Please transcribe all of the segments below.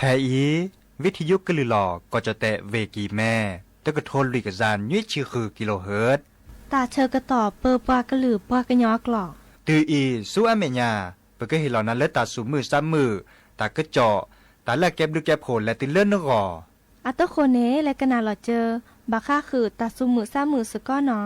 ဖဲအံၤ ဝံထံယိကလုာ်လီၤ ကီၢ်ကၠီၣ်တဲၣ် ဝ့ၢ်ကံၢ်မဲ တကထိလွံၢ်ကယၤနွံဆံဃု kilohertz တၢ်ဆၢကတီၢ်ပၢပှၤကလုာ်ပှၤကညီအကျိာ် တုၤအံၤဆူအမဲာ်ညါ ပကဟ့ၣ်လီၤနၤလၢတၢ်သူၣ်မုာ်သးမုာ် တၢ်ကစီၣ် တၢ်လၢအကဲဘျုးကဲဖှိၣ်လဲၤတုၤလၢနဂီၢ် အတဃိန့ၣ် လဲၤကနၣ်လီၤစၢၤ ဘၣ်ဃးဃုာ်တၢ်သူၣ်မုာ်သးမုာ်စ့ၢ်ကီးနီၤ.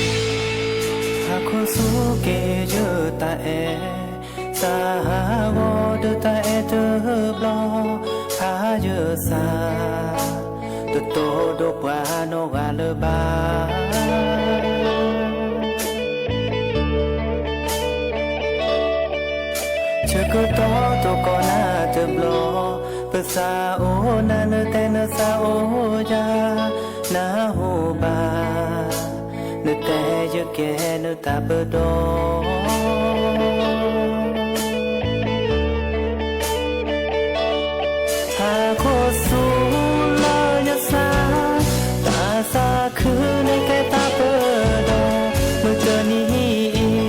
ဟါခီဆူက့ၤယတၢ်အဲၣ် သးဟးဂီၤဒီးတၢ်အဲၣ်တဘျီ ဖးယသး တတိၢ်ဒိၣ်ပှၤနီၢ်ဂၤလၢၤဘၣ်. ဆၢကတီၢ်တိၢ်ကီၢ်နၤတဘျီ ပသးအိၣ်နၤ နတဲနသးအိၣ်ယၤ နၢ်ဟူဘၣ် နတဲယကဲနတၢ်ပဒီ ဟါခီဆူလၢယသး တၢ်သးခုန့ၣ်ကဲတၢ်ပဒီ မုၢ်တနံၤအံၤ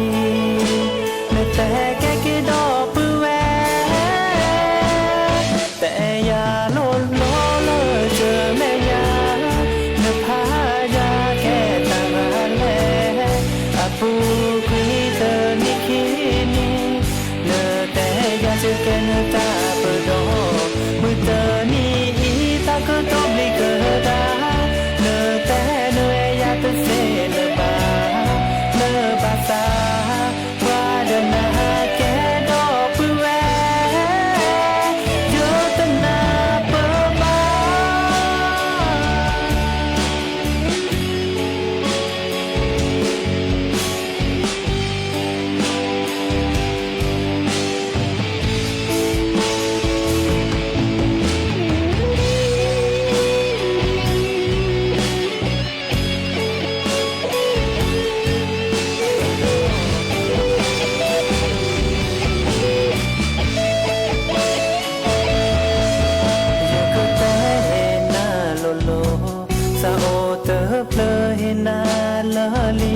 နတဲကဲက့ၤဒီးပုၢ်ဝဲၢ် တဲယၤလိၤလိၤလၢယမဲာ်ညါ နဖးယၤကဲတၢ်ဂၤလဲၣ် အပူၤကွံာ်တနံၣ်ခံနံၣ် နတဲယၤယကဲနတၢ်ပဒီ မုၢ်တနံၤအံၤ တၢ်ကတိၤဘျံးကဒါ နတဲနအဲၣ်ယၤတသ့လၢၤဘၣ် လၢဘၣ်သး ပှၤဒီးနၤကဲဒီးပုၢ်ဝဲၢ် ယတနၢ်ပၢၢ်ဘၣ်. ယကတဲနၤလိၤလိၤ သးအိၣ်တဖျၢၣ်ဟ့ၣ်နၤလၢာ်လံ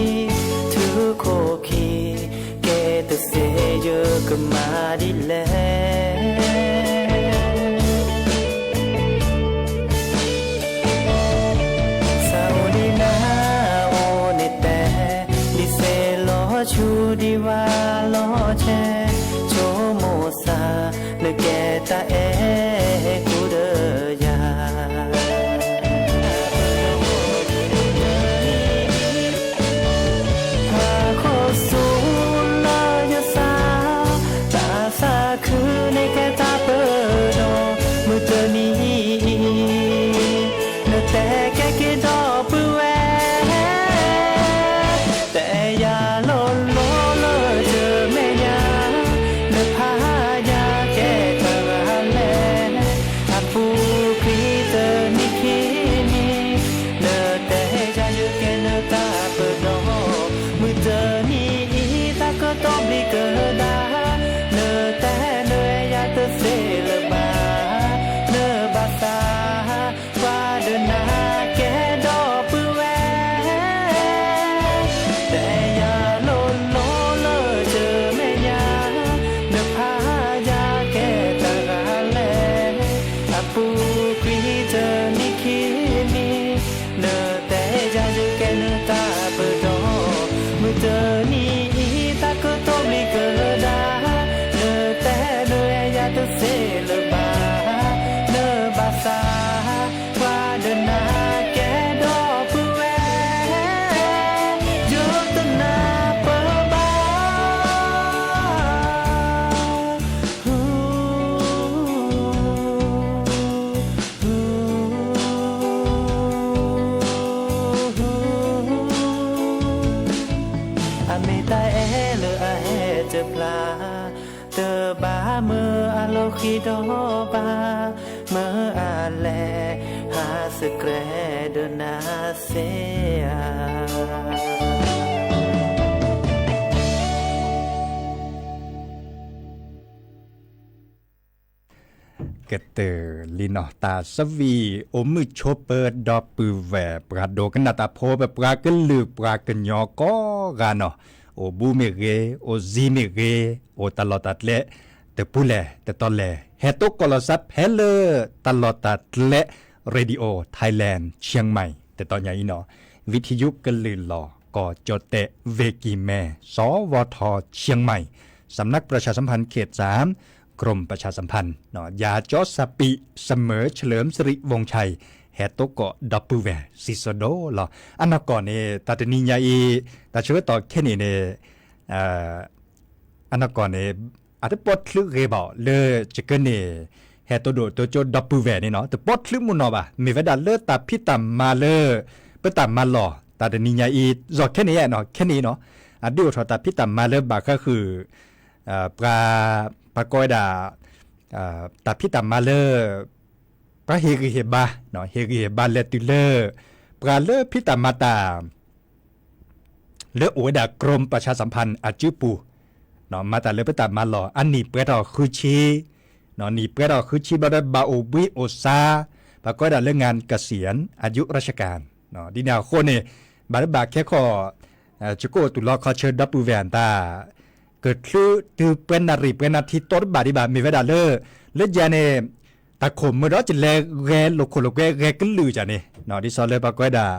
ထူခိၣ်ခံ ကဲတသ့ယကမၤဒ်လဲၣ် သးအိၣ်ဒံးနၤအိၣ်န့ၣ်တဲ ဒ်သ့ၣ်လီၤဆူဒံးဝါလီၤဆဲး ဆိကမိၣ်သး နကဲတၢ်အဲၣ်ကူဒီးယၤ ဟါခီဆူလၢယသး တၢ်သးခုန့ၣ်ကဲတၢ်ပဒီ မုၢ်တနံၤအံၤ နတဲကဲက့ၤဒီးပုၢ်ဝဲၢ် တဲယၤလိၤလိၤလၢယမဲာ်ညါ နဖးယၤကဲတၢ်ဂၤလဲၣ် အပူၤကွံာ်တနံၣ်ခံနံၣ် နတဲယၤယကဲနတၢ်ပဒီ မုၢ်တနံၤအံၤ တၢ်ကတိၤဘျံးကဒါ နတဲနအဲၣ်ယၤတသ့လၢၤဘၣ် န ဒီးဘၣ်မၢအလဲၤဟးစကြဲးဒီးနၤစ့ဧါ. ကတၢၢ်လံနီၤ တၢ်သဝံၣ်အိၣ်မုာ်ဆိးပၢၤဒီပုၢ်ဝဲၢ် ပှၤဒိကနၣ်တၢ်ဖိ ပပှၤကလုာ်ပှၤကညီကိးဂၤနီၤ, အိၣ်ဘူးမ့ၢ်ဂ့ၤ, အိၣ်ဆံးမ့ၢ်ဂ့ၤ, အိၣ်တၢ်လီၢ်တၢ်ကျဲ တပူၤလဲၣ်တတီၤလဲၣ် ဟဲတိကိးလီၤစၢဖဲလၢ တၢ်လီၢ်တၢ်ကျဲ Radio Thailand Chiang Mai တတီၤညါအံၤနီၤ, ဝံထယုကလုာ်လီၤ ကီၢ်ကၠီၣ်တဲၣ် ဝ့ၢ်ကံၢ်မဲ สวท เชียงใหม่ สำนักประชาสัมพันธ์เขตสาม กรมประชาสัมพันธ์ ยาจอสปี เสมอเฉลิมสิริวงศ์ชัย ဟဲတိကိးဒီပုၢ်ဝဲၢ် စံၣ်စိၤဒိၣ်လီၤ. အနီၢ်ကီၢ်န့ၣ် တၢ်တနံၤညါအံၤ တၢ်ဆၢကတီၢ်ခဲန့ၣ်န့ၣ် အနီၢ်ကီၢ်န့ၣ် အတပီချုးဂ့ၤဘၣ်လၢ ယကန့ၣ် ဟဲတိဒိၣ်တိကၠိဒီပုၢ်ဝဲၢ်န့ၣ်နီၤ တပီချုးမုၢ်နီၢ်ဘၣ်. မ့ၢ်ဝဲဒၣ်လၢတၢ်ဖံးတၢ်မၤလၢ ပတၢ်မၤလီၢ် တၢ်တနံၤညါအံၤ ယီၢ်ခဲန့ၣ်နီၤ ခဲန့ၣ်နီၤ အဒုးအိၣ်ထီၣ်တၢ်ဖံးတၢ်မၤလၢဘၣ်ဃးဃုာ် ပှၤ ပှၤကိးဝဲဒၣ် တၢ်ဖံးတၢ်မၤလၢ ပှၤဟ့ၣ်ဂံၢ်ဟ့ၣ်ဘါ ဟ့ၣ်ဂံၢ်ဟ့ၣ်ဘါလဲၤတုၤလၢ ပှၤလၢဖံးတၢ်မၤတၢ် လၢအိၣ်ဝဲဒၣ် กรมประชาสัมพันธ์ အစုပူၤ မၤတၢ်လၢပတၢ်မၤလီၢ် အနံၣ်ပှဲၤထီၣ်ဃုဆံ, နံၣ်ပှဲၤထီၣ်ဃုဆံဘျီဒီး ဘၣ်အိၣ်ဘှံးအိၣ်စါ ပှၤကိးဝဲဒၣ်လၢ งานเกษียณอายุราชการ ဒ်န့ၣ်အဃိန့ၣ် ဘၣ်တဘၣ်ခဲခီ ယကအိၣ်တူၢ်လီၤခီဆၢဒီပုၢ်ဝဲၢ်အတၢ် ကချုးတုၤပှဲၤနၣ်ရံၣ်ပှဲၤနၣ်ထံတီတဘၣ်ဒံးဘၣ် မ့ၢ်ဝဲဒၣ်လၢ လၢယၤန့ၣ် တၢ်ခိၣ်မုာ်ဒီး ယလဲၤဂဲၤလိာ်ခိၣ်လိာ်ကွဲ ဂဲၤကလုာ်ယၤန့ၣ် ဒ်သိးလၢပှၤကိးဝဲဒၣ်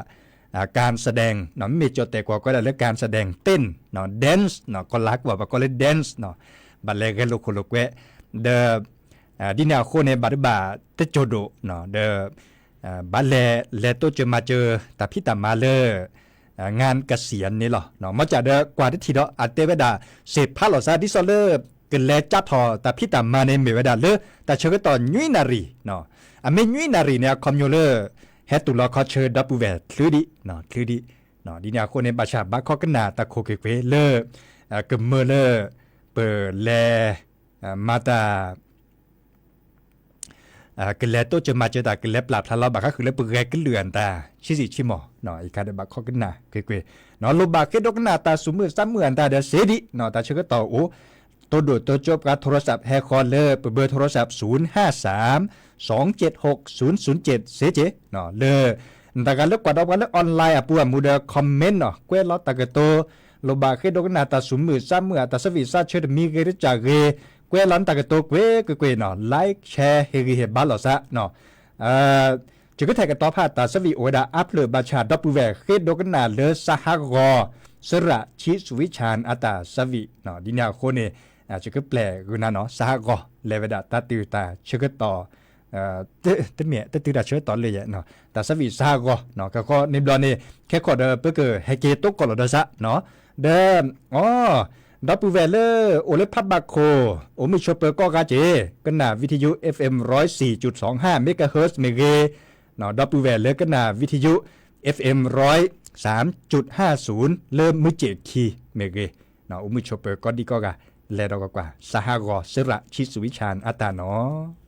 การแสดง မ့မ့ၢ်ကၠီၣ်တဲၣ်ကွီၢ်ကိးဝဲဒၣ်လၢ การแสดงเต้น dance ကီၢ်လါကွၢ် ပှၤကိးလၢ dance ဘၣ်လဲၤဂဲၤလိာ်ခိၣ်လိာ်ကွဲ ဒီး ဒ်န့ၣ်အဃိန့ၣ် ဘၣ်တဘၣ်တစိၢ်ဒိၣ် ဒီး ဘၣ်လဲၤလဲၤတိစၢၤမၤစၢၤ တၢ်ဖံးတၢ်မၤလၢ งานเกษียณ န့ၣ်လီၤ. မ်စၢ်ဒီးကွၢ်တထံၣ်ဒီး အတဲဝဲဒၣ် စ့ၢ်ဖးလီၤစၢ် ဒ်သိးလၢ ကလဲၤကးထီၣ်တၢ်ဖံးတၢ်မၤန့ၣ် မ့ၢ်ဝဲဒၣ်လၢ တၢ်ဆၢကတီၢ်နွံနၣ်ရံၣ်, အမ့ၢ်နွံနၣ်ရံၣ်န့ၣ် အခီပညီလၢ ဟဲတူၢ်လီၤခီဆၢဒီပုၢ်ဝဲၢ်ချုးဒံး, ချုးဒံး, ဒ်န့ၣ်အဃိန့ၣ် ဘၣ်ဆၣ်ဘၣ်ခိးကနၣ်တၢ်ခိၣ်က့ၤကွ့ၤလၢ ကမၢလၢ ပလဲၤ မၤတၢ် ကလဲၤတိစၢၤမၤစၢၤတၢ် ကလဲၤပျၢ်ဖျါလီၤ ဘၣ်ဃးဃုာ်လၢပဂဲၤကလုာ်အတၢ် ဆံးဆံးဆံးမီၢ်, အံၤခါဒီးဘၣ်ခိးကနၣ်ကွ့ၤကွ့ၤ, လိၣ်ဘၣ်ဃ့ဒိကနၣ်တၢ်စူၤမုၢ်သးမုၢ်အတၢ်ဒီးစ့ဒံး, တၢ်ဆၢကတီၢ်အိၣ်, တိဒိၣ်တိကၠိပှၤ โทรศัพท์ ဟဲဃီလၢပဘၢ โทรศัพท์ ศูนย์ห้าสาม สองเจ็ดหกศูนย์ศูนย์เจ็ด စ့က့ၤ, လၢ နတဂၤလၢကွၢ်ဒီးပှၤလၢ online အပူၤအမူဒီး comment နီၤ ကွဲးလီၤတၢ်ကတိၤ, လိၣ်ဘၣ်ဃ့ဒိကနၣ်တၢ်စူၤမုၢ်သးမုၢ်အတၢ် ဆၢဝံၣ်စးဆၢတမံၤဂ့ၤတကၢ်ဂ့ၤ, ကွဲးလီၤနတၢ်ကတိၤကွ့ၤကွ့ၤကွ့ၤနီၤ like share ဟ့ၣ်ဂံၢ်ဟ့ၣ်ဘါလိာ်သးနီၤ ယကထဲးကတီၤဖးတၢ်ဆၢဝံၣ်အိၣ်ဝဲဒၣ် upload ဘၣ်ဆၣ်ဒီပုၢ်ဝဲၢ်ဃ့ဒိကနၣ်လၢ စဟဂီၤ စရၣ်ဆံးစဝံးဆၣ်အတၢ်ဆၢဝံၣ်, ဒ်န့ၣ်အဃိန့ၣ် ယကပျဲၢ်ဂုာ်နၤနီၤ စဟဂီၤ လဲၤဝဲဒၣ်တၢ်တုၤတၢ်ဆၢကတီၢ် တမ့ၢ်တတုၤတၢ်ဆၢကတီၢ်လၢယဲၢ်, တၢ်ဆၢဝံၣ်စဟဂီၤ ကဃီန့ၣ်ဘျီန့ၣ် ခဲခီဒီးပကဟဲက့ၤတိကိးလီၤဒီးစးနီၤ, ဒီး အီ ဒီပုၢ်ဝဲၢ်လၢ အိၣ်လၢဖးဘၣ်ခိၣ် အိၣ်မုာ်ဆိးပၢၤကိးဂၤက့ၤ ကနၣ် วิทยุ FM ร้อยสี่จุดสองห้า megahertz မ့ၢ်ဂ့ၤ, ဒီပုၢ်ဝဲၢ်လၢကနၣ် วิทยุ FM ร้อยสามจุดห้าศูนย์ လၢမုၢ်စ့ၣ်ခံမ့ၢ်ဂ့ၤ, အိၣ်မုာ်ဆိးပၢၤကိးဒံကိးဂၤ လဲၤဒီးကွၢ်ကွၢ် စဟဂီၤ စရၣ်ဆံးစဝံးဆၣ်အတၢ်နီၤ.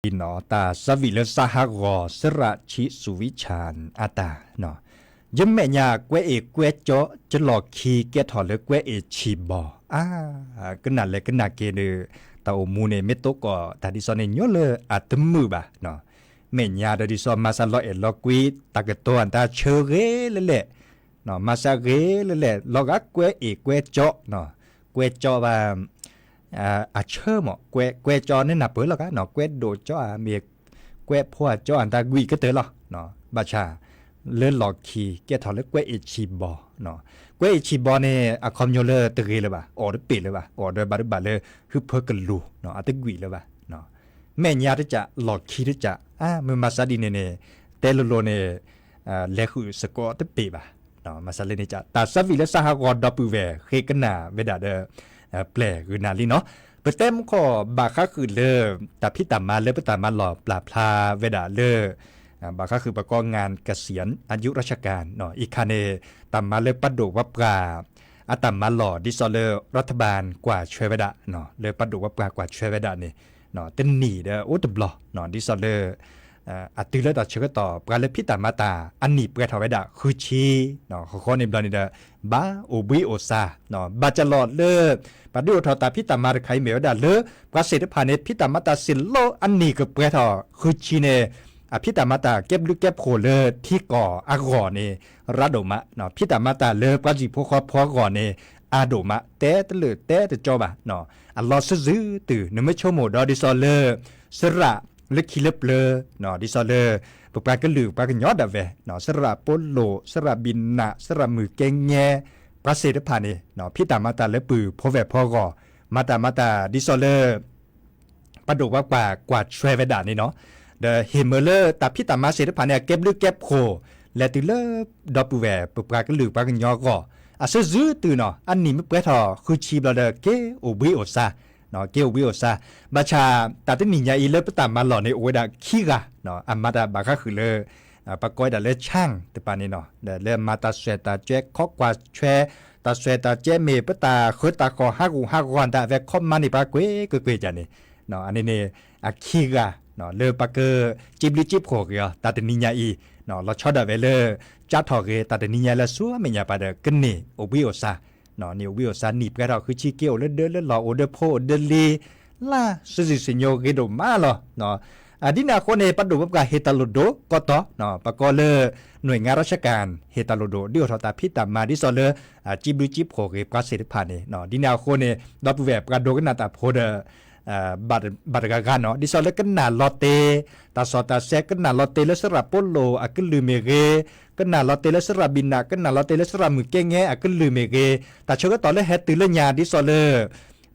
တၢ်သးဝံၣ်လၢစးဟးဂီၤ စရးဆံးစူၤဝံဆၣ်အတၢ်, ယမဲာ်ညါကွဲအ့ၣ်ကွဲကၠီ ယလီၢ်ခံကဲထီၣ်လၢကွဲအ့ၣ်ဆံးဘီ, အါ, ကနၣ်လဲၤကနၣ်က့ၤဒီး တၢ်အိၣ်မူန့ၣ် မ့ၢ်သကိးတၢ်ဒ်သိးန့ၣ် ညီလၢအတမုာ်ဘၣ်, မဲာ်ညါဒီးဒ်သိးမၤစၢၤလီၤအဲၣ်လီၤကွံ တၢ်ကတိၤအတၢ်ဆၢဂ့ၤလၢလဲၣ်, မၤစၢၤဂ့ၤလၢလဲၣ် လီၤဂာ်ကွဲအ့ၣ်ကွဲကၠီ, ကွဲကၠီဘၣ် အဆၢမး ကွဲကၠီန့ၣ်နၢ်ပၢၢ်လီၤဂာ်နီၤ ကွဲဒိၣ်ကၠီဧါ မ့ၢ်ကွဲဖိအကၠီအတၢ်ကွံာ်ကတၢၢ်လီၤ, ဘၣ်ဆၣ် လၢလီၢ်ခံကဲထီၣ်လၢကွဲအ့ၣ်ဆံးဘီ, ကွဲအ့ၣ်ဆံးဘီန့ၣ် အခီပညီလၢတဂ့ၤလၢၤဘၣ် အီၣ်တပ့ၢ်လၢၤဘၣ် အီၣ်ဒီးဘၣ်တဘၣ်လၢ ဟုဖၢကလူၤ အတကွံာ်လၢၤဘၣ်, မဲာ်ညါတကး လီၢ်ခံတကး အါ မ့ၢ်မၤစၢၤဒ်န့ၣ်န့ၣ် တဲလိၤလိၤန့ၣ် လဲၤဃုာ်စ့ၢ်ကီးတပ့ၢ်ဘၣ်, မၤစၢၤလၢန့ၣ်က တၢ်သးဝံၣ်လၢစးဟးဂီၤဒီပုၢ်ဝဲၢ်ဃ့ကနၣ်ဝဲဒၣ်ဒီး ပျဲၢ်ဂုာ်နၤလံနီၤ, ပတဲမုၢ်ခီၣ်ဘၣ်ဃးဃုာ်လၢ တၢ်ဖံးတၢ်မၤလၢပတၢ်မၤလီၢ်ပျၢ်ဖျါဝဲဒၣ်လၢ ဘၣ်ဃးဃုာ်ပကိး งานเกษียณอายุราชการ အံၤခါန့ၣ် တၢ်မၤလၢပှၤဒိၣ်ပှၤပှၢ် အတၢ်မၤလီၢ်ဒ်သိးလၢ รัฐบาลကွၢ်ဆွဲဝဲဒၣ် လၢပှၤဒိၣ်ပှၤပှၢ်ကွၢ်ဆွဲဝဲဒၣ်န့ၣ် တနံၣ်ဒီးအိၣ်တဘျီ ဒ်သိးလၢ အတုၤလၢတၢ်ဆၢကတီၢ် ပှၤလၢဖံးတၢ်မၤတၢ် အနံၣ်ပှဲၤထီၣ်ဝဲဒၣ်ဃုဆံ, ဃီဃီန့ၣ်ဘျီန့ၣ်ဒီး ဘၣ်အိၣ်ဘှံးအိၣ်စါ, ဘၣ်ကလီၤလၢ ပှၤဒုးအိၣ်ထီၣ်တၢ်ဖံးတၢ်မၤတခါအံၤမ့ၢ်ဝဲဒၣ်လၢ ပှၤသ့ၣ်တဖၣ်န့ၣ် ဖံးတၢ်မၤတၢ်စ့ၢ်လီၤအနံၣ်ကပှဲၤထီၣ်ဃုဆံန့ၣ် အဖံးတၢ်မၤတၢ်ကဲဘျုးကဲဖှိၣ်လၢထံကီၢ်အဂီၢ်န့ၣ် ရၢဒိၣ်မး, ဖံးတၢ်မၤတၢ်လၢပှၤစံၣ်ဖိဃီဖိအဂီၢ်န့ၣ် အါဒိၣ်မး တဲတလၢာ်တဲတကၠီဘၣ်, အလီၢ်စုစုတုၤ နမ့ၢ်ဆိကမိၣ်ဒီးဒ်သိးလၢ စရးလၢခံလၢပျၢၤ ဒ်သိးလၢ ပပှၤကလုာ်ပှၤကညီဒၣ်ဝဲ စရးပိလိာ် စရးဘံၣ်နး စရးမုၢ်ကဲငဲ ပှၤသ့ၣ်တဖၣ်န့ၣ် ဖံးတၢ်မၤတၢ်လၢပုၢ်ဖိဝဲၢ်ဖိအဂီၢ် မၤတၢ်မၤတၢ်ဒ်သိးလၢ ပှၤဒိၣ်ပှၤပှၢ်ကွၢ်ဆွဲဝဲဒၣ်န့ၣ်နီၤ, ဒီးဟ့ၣ်မၢလၢတၢ်ဖံးတၢ်မၤသ့ၣ်တဖၣ်န့ၣ် အကဲဘျုးကဲဖှိၣ် လဲၤတုၤလၢ ဒီပုၢ်ဝဲၢ်ပပှၤကလုာ်ပှၤကညီအဂီၢ် အစုစုတုၤနီၤ အနံၣ်မ့ၢ်ပှဲၤထီၣ်ဃုဆံဘျီဒီး က့ၤအိၣ်ဘှံးအိၣ်စါ က့ၤအိၣ်ဘှံးအိၣ်စါ, ဘၣ်ဆၣ် တၢ်တနံၤညါအံၤလၢပတၢ်မၤလီၢ်န့ၣ် အိၣ်ဝဲဒၣ်ခံဂၤ အမၤတၢ်ဘၣ်ဃးဃုာ်လၢ ပကိးဝဲဒၣ်လၢ ဆၣ်တပၤန့ၣ်နီၤ လၢမၤတၢ်စွဲၣ်တၢ်ကဲ ခီကွၢ်ဆွဲ တၢ်စွဲၣ်တၢ်ကဲမ့ၢ်ပတၢ်ဃၢတၢ်ဃီၣ်ဟးဂူာ်ဟးဂီၤတၢ်အဝဲခီမၤန့ၢ်ပှၤကွ့ၢ်ကွ့ၢ်ကွ့ၢ်ကန့ၣ် အန့ၣ်န့ၣ် အခံဂၤ လၢပှၤက စံးဘျုးစံးဖှိၣ်ဂ့ၤအီၤ တၢ်တနံၤညါအံၤ လီၤဆီဒၣ်ဝဲလၢ ကၠါထီၣ်ဂ့ၤ တၢ်တနံၤညါလၢဆူမဲာ်ညါပၤဒီး ကန့ၢ်အိၣ်ဘှံးအိၣ်စါ န့ၢ်အိၣ်ဘှံးအိၣ်စါ နံၣ်ပှဲၤထီၣ်ဃုဆံ က့ၤအိၣ်လၢဒၢလၢလီၢ် အိၣ်ဒီးဖိအိၣ်ဒီးလံၤ လၢစုစုစံၣ်ညီၣ်ဂ့ၤဒိၣ်မးလီၤ. ဒ်န့ၣ်အဃိန့ၣ် ပှၤဒိၣ်ပှၤပှၢ်ဟ့ၣ်တၢ်လိၣ်ဒိၣ်ကီတၢ် ပကိးလၢ หน่วยงานราชการ ဟ့ၣ်တၢ်လိၣ်ဒိၣ် ဒုးအိၣ်ထီၣ်တၢ်ဖံးတၢ်မၤ ဒ်သိးလၢ စံးဘျုးစံးဖှိၣ်ဂ့ၤပှၤသ့ၣ်တဖၣ်န့ၣ် ဒ်န့ၣ်အဃိန့ၣ် ဒီပုၢ်ဝဲၢ်ပှၤဒိကနၣ်တၢ်ဖိဒီး ဘၣ်တဂၤဂၤနီၤ ဒ်သိးလၢကနၣ်လီၤတဲာ် တၢ်စီၣ်တၢ်ဆဲး ကနၣ်လီၤတဲာ်လၢစရးပိလိာ်အကလုၢ်မ့ၢ်ဂ့ၤ, ကနၣ်လီၤတဲာ်လၢစရးဘံၣ်နး ကနၣ်လီၤတဲာ်လၢစရးမုၢ်ကဲငဲအကလုၢ်မ့ၢ်ဂ့ၤ, တၢ်ဆၢကတီၢ်လၢဟဲတုၤလၢညါ ဒ်သိးလၢ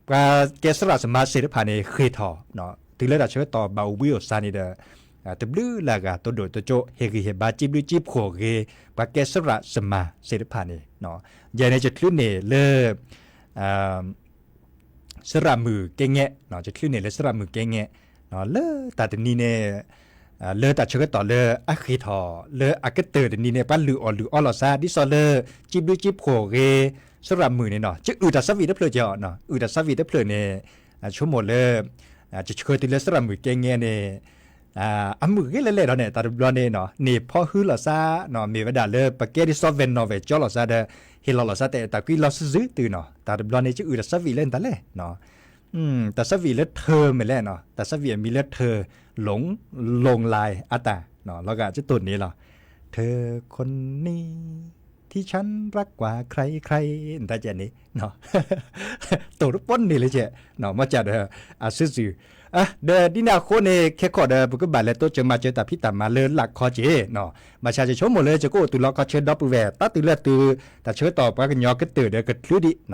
ပှၤကဲစရးစမါသ့ၣ်တဖၣ်န့ၣ် ဃ့ၢ်ထီၣ် တုၤလၢတၢ်ဆၢကတီၢ်ဘၣ်အိၣ်ဘှံးအိၣ်စါန့ၣ်ဒီး တဘျုးလၢ်ဂၤ တဒိၣ်တကၠိ ဟ့ၣ်ဂံၢ်ဟ့ၣ်ဘါ စံးဘျုးစံးဖှိၣ်ဂ့ၤ ပှၤကဲစရးစမါသ့ၣ်တဖၣ်န့ၣ် ယဲန့ၣ် ယချုးန့ၢ်လၢ စရးမုၢ်ကဲငဲ, ယချုးန့ၢ်လၢစရးမုၢ်ကဲငဲ, လၢတၢ်တနံၤန့ၣ် လၢတၢ်ဆၢကတီၢ်လၢအဃ့ၢ်ထီၣ် လၢအကတၢၢ်တနံၤန့ၣ် ပှၤလုၢ်အီၣ်လုၢ်အီလီၤသး ဒ်သိးလၢ စံးဘျုးစံးဖှိၣ်ဂ့ၤ စရးမုၢ်န့ၣ်နီၤ ယအုၣ်တၢ်သးဝံၣ်တဖျၢၣ်က့ၤအီၤ, အုၣ်တၢ်သးဝံၣ်တဖျၢၣ်န့ၣ် ဆိကမိၣ်လၢ ယဆှၢတုၤလၢစရးမုၢ်ကဲငဲန့ၣ် အမုာ်ဂ့ၤလဲၣ်လဲၣ်ဒီးန့ၣ် တၢ်တဘျီန့ၣ် န့ၢ်ဖီဟုလီၤသး မ့ၢ်ဝဲဒၣ်လၢပကဲဒ်သိးဝဲၢ်နီၣ်ဝဲၢ်ကၠီလီၤသးဒီး ဟ့ၣ်လီၤလီၤသးတၢ်အဲၣ်တၢ်ကွံလီၤစုစုတုၤနီၤ တၢ်တဘျီန့ၣ် ယအုၣ်တၢ်သးဝံၣ်လၢနတၢ်လဲၣ် တၢ်သးဝံၣ်လၢထၢမ့ၢ်လဲၣ်နီၤ တၢ်သးဝံၣ်အမံၤလၢထၢ လိၣ်လိၣ်လၢအတၢ် လီၤဂာ်ကတိၢ်န့ၣ်လီၤ เธอคนนี้ ที่ฉันรักกว่าใครๆ နတၢ်ကဲန့ၣ် တိၢ်တပီၢ်န့ၣ်လၢကဲ မ့ၢ်ကဒီး အစုစု ဒီးဒ်န့ၣ်အဃိန့ၣ် ခဲခီဒီး ပကဘၣ်လဲၤတိစၢၤမၤစၢၤတၢ်ဖံးတၢ်မၤလၢလၢ်ခီက့ၤ ဘၣ်ဆၣ်ယဆိကမိၣ်လၢ ယကအိၣ်တုၤလီၤခီဆၢဒီပုၢ်ဝဲၢ် တၢ်တုၤလၢတုၤ တၢ်ဆၢကတီၢ်ပှၤကညီကတၢၢ်ဒီးကချုးဒံး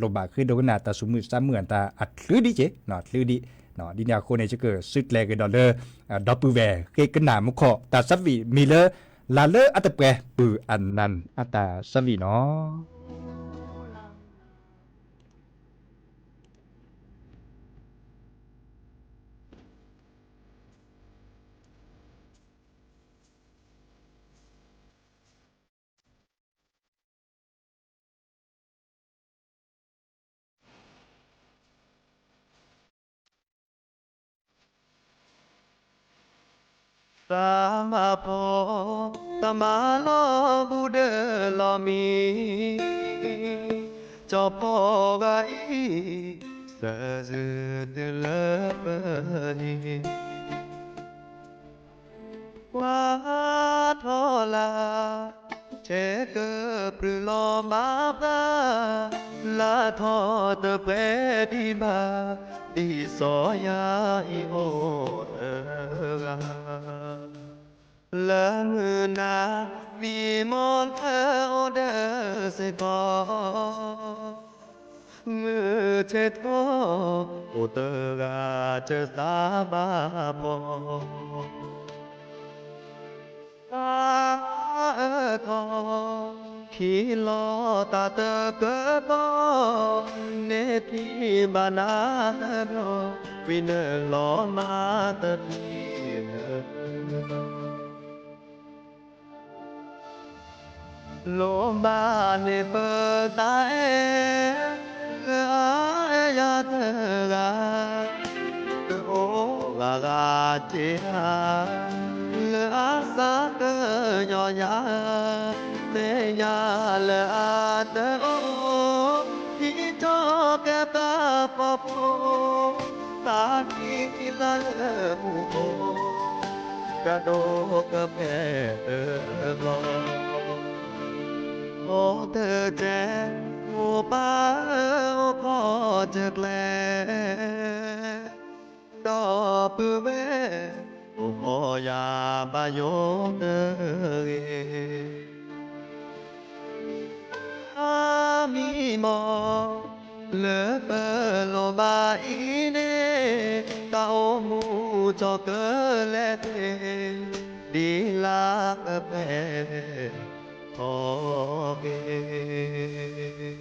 လိၣ်ဘၣ်ဃ့ဒိကနၣ်တၢ်သူၣ်မုာ်သးမုာ်အတၢ်အချုးဒံးက့ၤ ချုးဒံး ဒ်န့ၣ်အဃိန့ၣ် ယကစုကျဲၤက့ၤဒီးလၢ ဒီပုၢ်ဝဲၢ်ဃ့ကနၣ်မုၢ်ခီၣ် တၢ်သးဝံၣ်မံၤလၢ လၢလၢအတပှဲၤ ပုၢ်အနၢ်အတၢ်သးဝံၣ်နီၤ. သးမၤဖှီၣ် တၢ်မၤလီၤဘူးဒီးလီၤမံၤ, ကၠီဖီဂၤအံၤ စၢၤစုၤတုၤလၢပနံၤ, ကွၢ်ထီၣ်လၢ် ဆဲးကပျုၤလီၤမၤသး, လၢထီၣ်တပှဲၤဒံးဘၣ်, ဒ်စီၤယၤအံၤအိၣ်တဂၤ လၢမုၢ်နၤ မံမီၢ်လၢအိၣ်ဒီးစ့ၢ်ကီး, မုၢ်ဆ့ၣ်ထီၣ် အိၣ်တဂၤတသးဘၣ်ဖီၣ် သးအၢထီၣ် ခံလီၤတၢ်တကၢၢ်ပီၢ်, န့ၢ်ထံၣ်ဘၣ်နၤတဘျီ, ဝံၤနုာ်လီၤမၤတထံၣ် လိၣ်ဘၣ်န့ၢ်ပသးအဲၣ် လၢအအဲၣ်ယၤတဂၤ, ကအိၣ်ဂၤဂၤတ့ၢ်ဧါ, လၢအသးကညီၤယၤ, သ့ၣ်ညါလၢအတအိၣ်, ဟံးထီၣ်ကဲပှၤဖှီၣ်ဖိ, သးကံၢ်လၢလၢပူၤဖိ ကဒိးကပှဲၤတဘျီ, အိၣ်တက့ၢ် မိၢ်ပၢ်ဧၢ အိၣ်ခိးတကျဲ, ဒီပုၢ်ဝဲၢ် အိၣ်ခိးယၤဘၣ်ယိၣ်တဂ့ၤ. အမံၤမီၢ် လၢပလိၣ်ဘၣ်အံၤန့ၣ်, တၢ်အိၣ်မူထီၣ်ကလဲာ်သ့ၣ်, ဒ်လၢကပှဲၤထီၣ်က့ၤ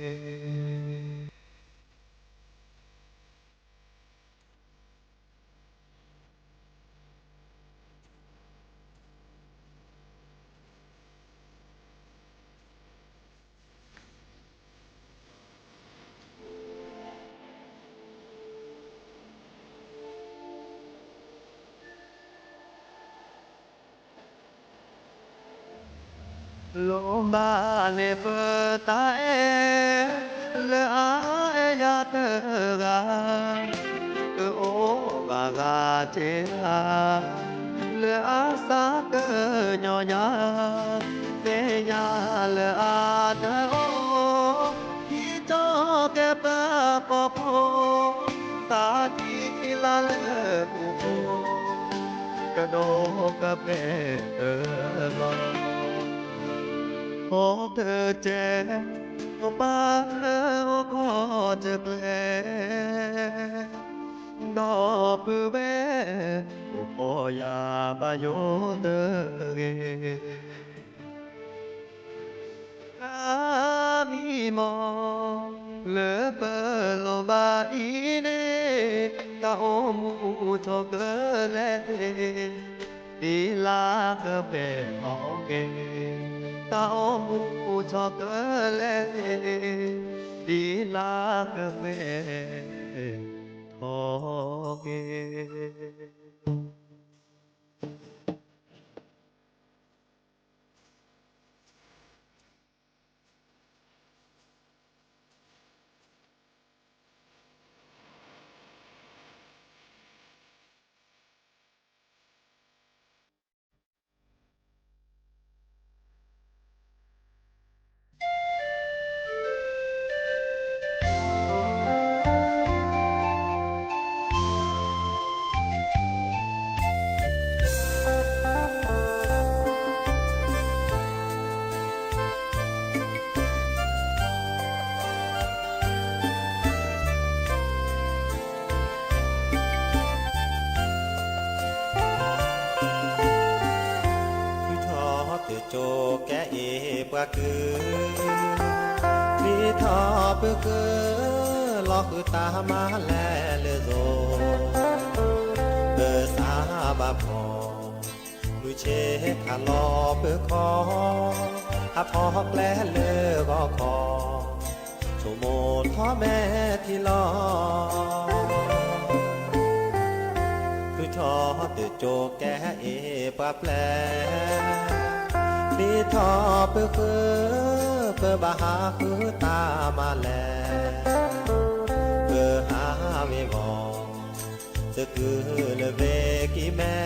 လိၣ်ဘၣ်န့ၢ်ပသးအဲၣ် လၢအအဲၣ်ယၤတဂၤ, ကအိၣ်ဘၣ်ဂၤတ့ၢ်ဧါ, လၢအသးကညီၤယၤ, သ့ၣ်ညါလၢအတအိၣ်, ဟံးထီၣ်ကဲပှၤဖှီၣ်ဖိ, သးကံၢ်လၢလၢပူၤဖိ ကဒိးကပှဲၤတဘျီ, အိၣ်တက့ၢ် မိၢ်ပၢ်ဧၢ အိၣ်ခိးတကျဲ, ဒီပုၢ်ဝဲၢ် အိၣ်ခိးယၤဘၣ်ယိၣ်တဂ့ၤ. အမံၤမီၢ် လၢပလိၣ်ဘၣ်အံၤန့ၣ်, တၢ်အိၣ်မူထီၣ်ကလဲာ်သ့ၣ်, ဒ်လၢကပှဲၤထီၣ်က့ၤ, တၢ်အိၣ်မူထီၣ်ကလဲာ်သ့ၣ်, ဒ်လၢကပှဲၤထီၣ်က့ၤ. ဃုထီၣ်တကၠိကဲအ့ၣ်ပှၤကုၢ်, မ့ၢ်ထီၣ်ပကုၢ်, လီၤဃုာ်တၢ်မၤလဲၤလၢသိ, ပသးဘၣ်ဖှီၣ်, မုၢ်ဆ့ၣ်ခးလီၤပခီ, ဟးဖီၣ်ကျဲလၢဂီၤခီ, ဆိကမိၣ်ထီၣ်မဲာ်ထံလီၤ. ဃုထီၣ်တ ကၠိကဲအ့ၣ်ပှၤဖျဲး, ပျံၤထီၣ်ပဃု, ပဘၣ်ဟးဃုတၢ်မၤလဲၣ်, ပဟးဝ့ၤဝီၤ, သကုၤလၢဝ့ၤကံၢ်မဲ,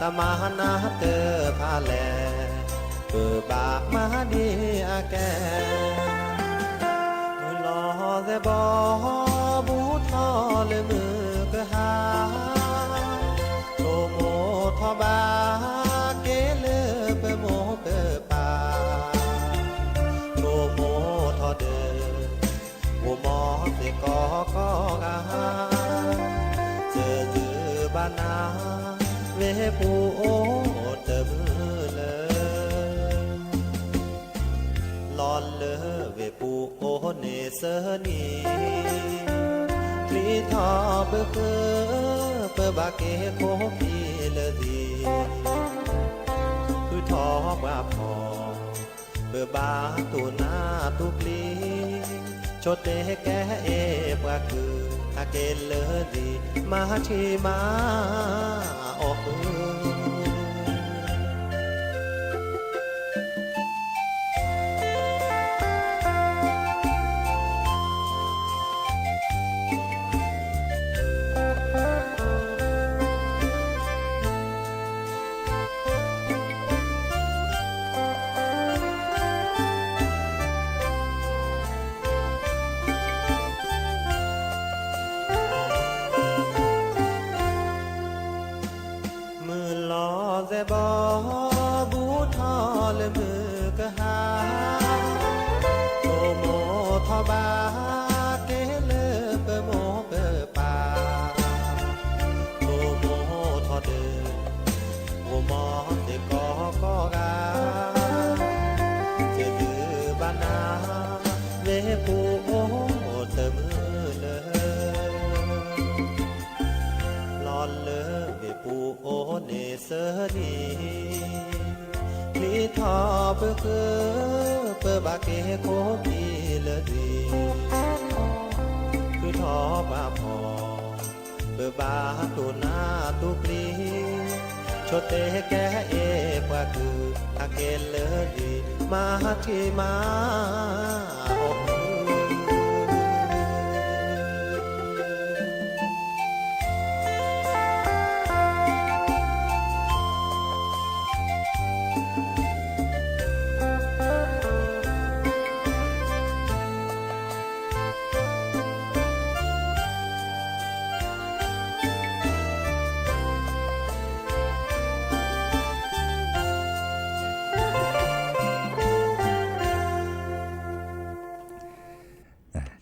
တၢ်မၤနၢၤတဖၣ်လဲၣ်, ပဘၣ်မၤဒ်အကဲ မုၢ်လီၤသဲးဘီ ဘူးထီၣ်လၢမုၢ်ကဟါ, ဆိကမိၣ်ထီၣ်ဘၣ်က့ၤလၢပမိၢ်ပပၢ်, ဆိကမိၣ်ထီၣ်ဒီး ဂီၤမီၤသ့ၣ်ကိးကိးဂၤ, တဒုးဘၣ်နၤ ဝ့ၢ်ပူၤအိၣ်တမုာ်လၢ လီၤလၢဝ့ၢ်ပူၤအိၣ်န့ၣ်သၢနံၣ်, ပျံၤထီၣ်ပဃု, ပဘၣ်က့ၤခိၣ်ခံလၢသံ, ဃုထီၣ်ပှၤဖီ, ပဘၣ်တူၢ်နါတူၢ်ပျံၤ, ဆိတ့ကဲအ့ၣ်ပှၤကုၢ်, ဟဲက့ၤလၢသံ, မၤထံမၤအီၣ်ဃု မုၢ်လီၤသဲးဘီ ဘူးထီၣ်လၢမုၢ်ကဟါ, ဆိကမိၣ်ထီၣ်ဘၣ်က့ၤလၢပမိၢ်ပပၢ်, ဆိကမိၣ်ထီၣ်ဒီး ဂီၤမီၤသ့ၣ်ကိးကိးဂၤ, တဒုးဘၣ်နၤ ဝ့ၢ်ပူၤအိၣ်တမုာ်လၢ လီၤလၢဝ့ၢ်ပူၤအိၣ်န့ၣ်သၢနံၣ်, ပျံၤထီၣ်ပဃု, ပဘၣ်က့ၤခိၣ်ခံလၢသံ, ဃုထီၣ်ပှၤဖီ, ပဘၣ်တူၢ်နါတူၢ်ပျံၤ, ဆိတ့ကဲအ့ၣ်ပှၤကုၢ်, ဟဲက့ၤလၢသံ, မၤထံမၤအီၣ်ဃု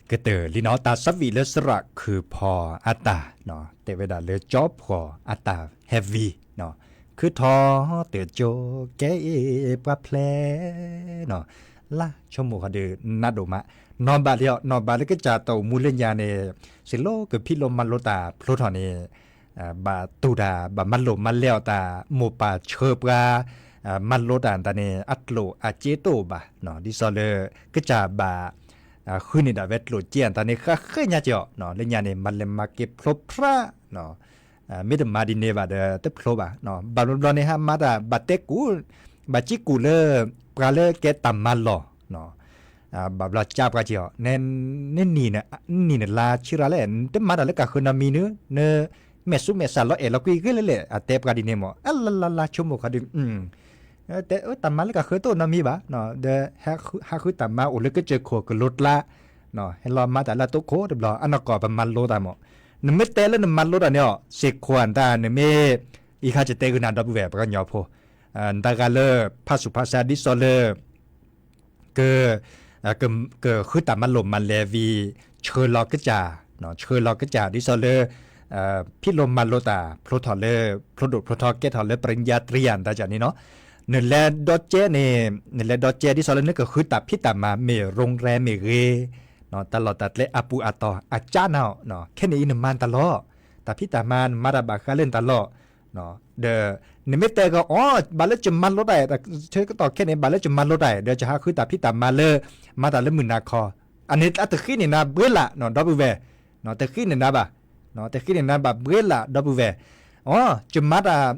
ကတၢၢ်လံနီၤ တၢ်သးဝံၣ်လၢသရၣ်ခုၣ်ဖီအတၢ်, တဲဝဲဒၣ်လၢကၠီဖှီၣ်အတၢ်ဟဲဝံၤ, ခုထီၣ်တကၠိကဲအ့ၣ်ပှၤဖျဲး, လါဆိကမိၣ်ဃီဒီးနးဒိၣ်မး, နီၢ်ဘၣ်လၢ နီၢ်ဘၣ်လၢကစၢ်တၢ်အိၣ်မူလၢညါန့ၣ်, စ့ၢ်လီၤကဖံးလိမၤလိတၢ်ဖျိထီၣ်န့ၣ်, ဘၣ်တူၢ်တၢ် ဘၣ်မၤလိမၤလဲအီၤတၢ် မိၢ်ပၢ်ဆှၢပှၤ မၤလိတၢ်တၢ်န့ၣ် အကျိၣ်အစ့တအိၣ်ဘၣ်, ဒ်သိးလၢ ကစၢ်ဘၣ် ဃုန့ၢ်ဒၣ်ဝဲကျိၣ်စ့အတၢ်န့ၣ် ဃၣ်ဃၢညါကီး, လၢညါန့ၣ် မၤလဲၤမၤက့ၤဖျိဖျါ, မ့ၢ်တမၤဒ်န့ၣ်ဘၣ်ဒီး တဖျိဘၣ်, ဘၣ်ဘျီဘျီန့ၣ် ဟးမၤတၢ် ဘၣ်တဲကူၣ်, ဘၣ်ကံကူၣ်လၢ ပှၤလၢကဲတၢ်မၤလီၢ် ဘၣ်ဘျီကၢ်ပှၤကီး, နနံၣ်နလါဆံရၤလဲၣ်, နတမၤတၢ်လၢကၢ်ဃုနီတမံၤနုၤ, နမဲာ်ဆူမဲာ်ဆှးလီၤအဲၣ်လီၤကွံာ်ဂ့ၤလဲၣ်လဲၣ်, အတဲပှၤဒ်န့ၣ်မး, အလါလါလါဆိကမိၣ်ဃီဒီး တဲတၢ်မၤလၢကၢ်ဃုတအိၣ်နီတမံၤဘၣ်, ဒီး ဟးဃုတၢ်မၤအိၣ်လၢကစၢၢ်ခိၣ်ကလိကျါ, ဟဲလီၤမၤတၢ်လၢအတိခိၣ်တဘျီ, အနီၢ်ကီၢ်ပမၤလိတၢ်မး, နမ့ၢ်တဲလၢနမၤလိတၢ်န့ၣ်အီၤ စ့ၢ်ခိၣ်အတၢ်နမ့ၢ်, အံၤခါကတဲဂုာ်နၤဒီပုၢ်ဝဲၢ်ပှၤကညီဖိ, နတဂၤလၢဖးဆူၣ်ဖးဆါဒ်သိးလၢ က ကဃုတၢ်မၤလိမၤလဲဝံၤ, ဆှၢလီၤကစၢ်, ဆှၢလီၤကစၢ်ဒ်သိးလၢ ဖံးလိမၤလိတၢ် ဖျိထီၣ်လၢ ဖျိဒိၣ်ဖျိထီကဲထီၣ်လၢ ပရံယါတြံယါ နတၢ်န့ၣ်နီၤ, နလဲၤဒီကဲန့ၣ်, နလဲၤဒီကဲဒ်သိးလၢနကဃုတၢ်ဖံးတၢ်မၤ မ့ၢ်ရိၣ်ရဲမ့ၢ်ဂ့ၤ, တၢ်လီၢ်တၢ်ကျဲအပူၤအတီၤ အကၢ်နၤ, ခဲန့ၣ်အံၤနမၤနတၢ်လီၢ်, တၢ်ဖံးတၢ်မၤနမၤတၢ်ဘၣ်ဃးလၢနတၢ်လီၢ် ဒီး နမ့ၢ်တဲကီးအီၤ ဘၣ်လၢကမၤလိတၢ်, ဆၢကတီၢ်ခဲန့ၣ် ဘၣ်လၢကမၤလိတၢ်, ဒီးကဟးဃုတၢ်ဖံးတၢ်မၤလၢ မၤတၢ်လၢမုၢ်နၤခီ, အန့ၣ်အတဃ့န့ၢ်နၤဘှ့လး ဒီပုၢ်ဝဲၢ်, တဃ့န့ၢ်နၤဘၣ်, တဃ့န့ၢ်နၤဘၣ်ဘှ့လး ဒီပုၢ်ဝဲၢ်, အ ယမၤတၢ်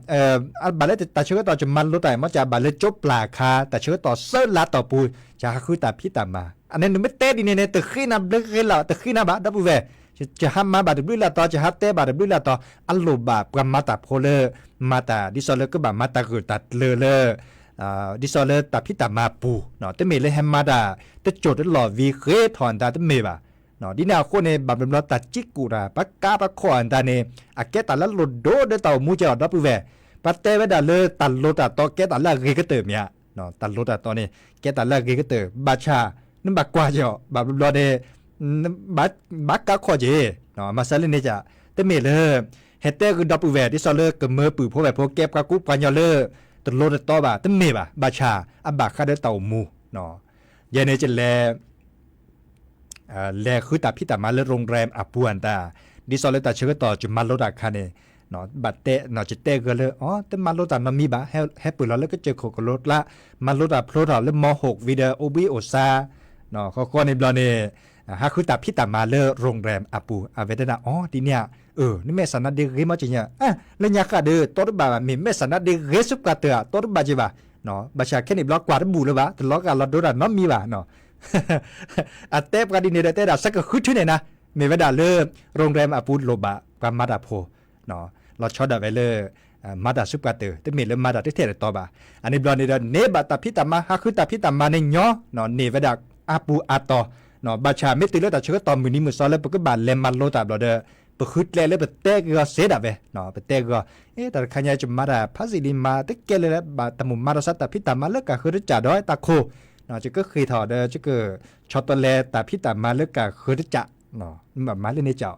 ဘၣ်လၢတၢ်ဆၢကတီၢ်ယမၤလိတၢ် မ့ၢ်ကဘၣ်လၢကၠိပျၢ်အခါ တၢ်ဆၢကတီၢ်သၢလါတီၢ်ပူၤ ယဟးဃုတၢ်ဖံးတၢ်မၤ အန့ၣ်နမ့ၢ်တဲဒ်န့ၣ်န့ၣ် တဃ့နၤဘျုးဃ့လၢ တဃ့နၤဘၣ် ဒီပုၢ်ဝဲၢ်, ယဟးမၤဘၣ်တဘျုးလၢ်တီၤ ယဟးတဲဘၣ်တဘျုးလၢ်တီၤ အလိၣ်ဘၣ်ပှၤမၤတၢ်ဖိလၢ မၤတၢ်ဒ်သိးလၢကဘၣ်မၤတၢ်ဂၢၢ်တၢ်ကျၢၤလၢ ဒ်သိးလၢတၢ်ဖံးတၢ်မၤပူၤ တမ့ၢ်လၢဟဲမၤတၢ် တစိၢ်တလီၢ်ဝံၤဃ့ထီၣ်အတၢ်တမ့ၢ်ဘၣ် ဒ်န့ၣ်အဃိန့ၣ် ဘၣ်ဘျီဘျီတၢ်ကံးကိာ်တၢ် ပှၤကါပှၤခီၣ်အတၢ်န့ၣ် အကဲတၢ်လၢလိၣ်ဒိၣ်ဒီးတၢ်အိၣ်မူကဲအီၤ ဒီပုၢ်ဝဲၢ်, ပှၤတဲဝဲဒၣ်လၢတၢ်လိၤတၢ်တီကဲတၢ်လၢအဂ့ၤကတၢၢ်မ့ၢ်ဧါ, တၢ်လိၤတၢ်တီန့ၣ် ကဲတၢ်လၢအဂ့ၤကတၢၢ် ဘၣ်ဆၣ် နဘၣ်ကွၢ်ကဲအီၤ ဘၣ်ဘျီဘျီန့ၣ် ဘၣ်ကါခီၣ်က့ၤ မၤစၢၤလၢန့ၣ်က တမ့ၢ်လၢ ဟဲတဲဂုာ်ဒီပုၢ်ဝဲၢ် ဒ်သိးလၢကမၢပုၢ်ဖိဝဲၢ်ဖိကဲပှၤကူပှၤကညီလၢ တလိၤတတီဘၣ် တမ့ၢ်ဘၣ် ဘၣ်ဆၣ် အဘၣ်ဃးဒီးတၢ်အိၣ်မူ ယဲန့ၣ်ကလဲၤ လဲၤဃုတၢ်ဖံးတၢ်မၤလၢ ရိၣ်ရဲၣ် အပူၤအတၢ်, ဒ်သိးလၢတၢ်ဆၢကတီၢ်ယမၤလိတၢ်အခါန့ၣ် ဘၣ်တဲ ယတဲဂၢၢ်လၢ အ တမၤလိတၢ်နီတမံၤဘၣ်, ဟဲပၢၢ်လီၤလၢကစၢၢ်ခိၣ်ကလိကျါ, မၤလိတၢ်ဖျိထီၣ်လၢ မီၢ်ဟိၣ် ဝံၤဒီး အိၣ်ဘှံးအိၣ်စါ, ဃီဃီန့ၣ်ဘျီန့ၣ် ဟးဃုတၢ်ဖံးတၢ်မၤလၢ ရိၣ်ရဲၣ် အပူၤ, အဝဲတဲဒၣ် အ ဒ်န့ၣ်ဧါ, အ နမဲာ်ဆန္ဒဒ်ဂ့ၤမ့ၢ်က့ၤညါ, လၢညါဃၣ်ဒီး တီတဘၣ်ဘၣ် မ့ၢ်မဲာ်ဆန္ဒဒ်ဂ့ၤဆူပှၤတၢၢ်ဧါ တီတဘၣ်က့ၤဘၣ်, ဘၣ်ဆၣ်ခဲန့ၣ်ဘျီကွၢ်တဘူၣ်လၢၤဘၣ် တလီၤဂာ်လီၤဒိတၢ်နီတမံၤဘၣ် အတဲပှၤဒ်န့ၣ်ဒီး တဲဒၣ်ဆၢကဃုထၢန့ၣ်နၤ, မ့ၢ်ဝဲဒၣ်လၢ ရိၣ်ရဲၣ် အပူၤလိၣ်ဘၣ်ပှၤမၤတၢ်ဖိ လီၤဆီဒၣ်ဝဲလၢ မၤတၢ်ဆူပှၤတၢၢ် တမ့ၢ်လၢမၤတၢ်တထဲတတီဘၣ်. အန့ၣ်ဘျီန့ၣ်ဒီး န့ၢ်ဘၣ်တၢ်ဖံးတၢ်မၤ ဟးဃုတၢ်ဖံးတၢ်မၤန့ၣ်ညီ န့ၢ်ဝဲဒၣ်အါပူၤအါတီၤ, ဘၣ်ဆၣ်မ့ၢ်တုၤလၢတၢ်ဆၢကတီၢ်မုၢ်နံၤမုၢ်သီလၢပကဘၣ်လဲၤမၤလိတၢ်ဘျီဒီး ပဃုကျဲလၢပတဲက့ၤအီၤစ့ဒၣ်ဝဲ, ပတဲက့ၤအီၤ, အ့ တၢ်တခါညါ ယမၤတၢ်ဖးစံးလံ မၤတကဲလၢၤလၢၤဘၣ် တၢ်မိၣ်မၤတၢ်ဆါတၢ်ဖံးတၢ်မၤလၢကးဃၢတကးဒီးတၢ်ခိၣ်, ယကဃ့ၢ်ထီၣ်ဒီး ယကဆီတလဲတၢ်ဖံးတၢ်မၤလၢကးဃၢတကး မ့ၢ်ဘၣ်မၤလၢန့ၣ်ကး,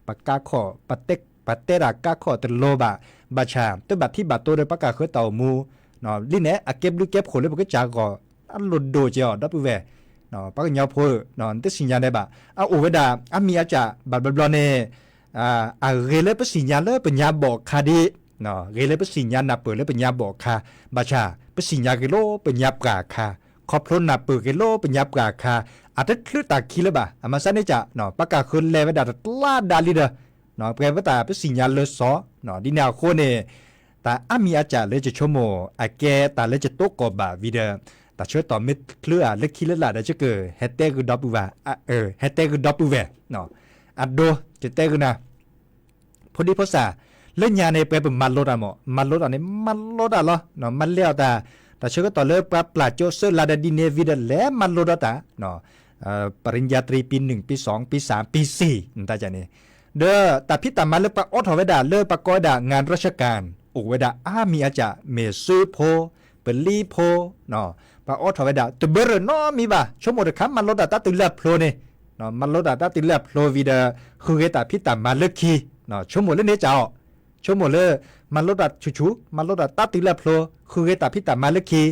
ပကါခီၣ် ပတဲတၢ်ကါခီၣ်တလိၤဘၣ်, ဘၣ်ဆၣ် တဘၣ်ထံၣ်ဘၣ်တိၤဒီးပှၤကးဃၢတၢ်အိၣ်မူ, လံန့ၣ် အကဲဘျုးကဲဖှိၣ်လၢပကစၢ်ဂီၢ် အလိၣ်ဒိၣ်က့ၤအီၤ ဒီပုၢ်ဝဲၢ်, ပှၤကညီဖိ နတသ့ၣ်ညါန့ၣ်ဘၣ်, အအိၣ်ဝဲဒၣ် အါမံၤအါကၢ် ဘၣ်ဘျီဘျီန့ၣ် အဂ့ၤလၢပသ့ၣ်ညါလၢပညါဘီၣ်အခါဒ်, ဂ့ၤလၢပသ့ၣ်ညါနၢ်ပၢၢ်လၢပညါဘီၣ်အခါ, ဘၣ်ဆၣ် ပသ့ၣ်ညါဂ့ၤလၢပညါပှၢ်အခါ, ခီဖျိနၢ်ပၢၢ်ဂ့ၤလၢပညါပှၢ်အခါ, အတချုးတၢ်ခံလၢၤဘၣ်, အမၤစၢၤန့ၣ်ကး, ပှၤကးဃၢလဲၤဝဲဒၣ်တကျါဒၣ်လံဒီး ပှဲၤဝဲတၢ်ပသ့ၣ်ညါလၢစီၤ, ဒ်န့ၣ်အဃိန့ၣ် တၢ်အါမံၤအါကၢ်လၢယဆိကမိၣ် အကဲတၢ်လၢယတိကိးဘၣ်ဝံၤဒီး တၢ်ဆၢကတီၢ်မ့ၢ်ချုးဧါလၢခံလၢလာ်ဒီး ယကဟဲတဲဂုာ်ဒီပုၢ်ဝဲၢ်, ဟဲတဲဂုာ်ဒီပုၢ်ဝဲၢ်, အဒိ ယတဲဂုာ်နၤ ဖိဒံဖိသၣ်, လၢညါန့ၣ် ပှဲၤပမၤလိတၢ်မး, မၤလိတၢ်န့ၣ် မၤလိတၢ်လီၤ, မၤလဲအီၤတၢ်, တၢ်ဆၢကတီၢ်လၢပှၤပျၢ်ကၠိသၢလါဒီးဒ်န့ၣ်ဝံၤဒီး လဲၤမၤလိဒီးတၢ် ပရံယါတြံ ပံနုၣ် ပံသီ ပံသၢ ပံသံ နတၢ်န့ၣ်, ဒီးတၢ်ဖံးတၢ်မၤလၢပှၤအိးထီၣ်ဝဲဒၣ် လၢပှၤကိးဝဲဒၣ် งานราชการ အိၣ်ဝဲဒၣ်အါမံၤအါကၢ် မ့ၢ်စုဖိ, ပလံၤဖိ, ပှၤအိးထီၣ်ဝဲဒၣ် တဘၢရၢၢ်နီတမံၤဘၣ်, ဆိကမိၣ်တခါ မၤလိတၢ်တၢ်တုၤလၢအဖျိန့ၣ်, မၤလိတၢ်တၢ်တုၤလၢအဖျိဝံၤဒီး ဃုဂ့ၤတၢ်ဖံးတၢ်မၤလၢခံ, ဆိကမိၣ်လၢန့ၣ်ကၢ်အီၤ, ဆိကမိၣ်လၢ မၤလိတၢ်ဆူၣ်ဆူၣ်, မၤလိတၢ်တၢ်တုၤလၢအဖျိ, ဃုဂ့ၤတၢ်ဖံးတၢ်မၤလၢခံ,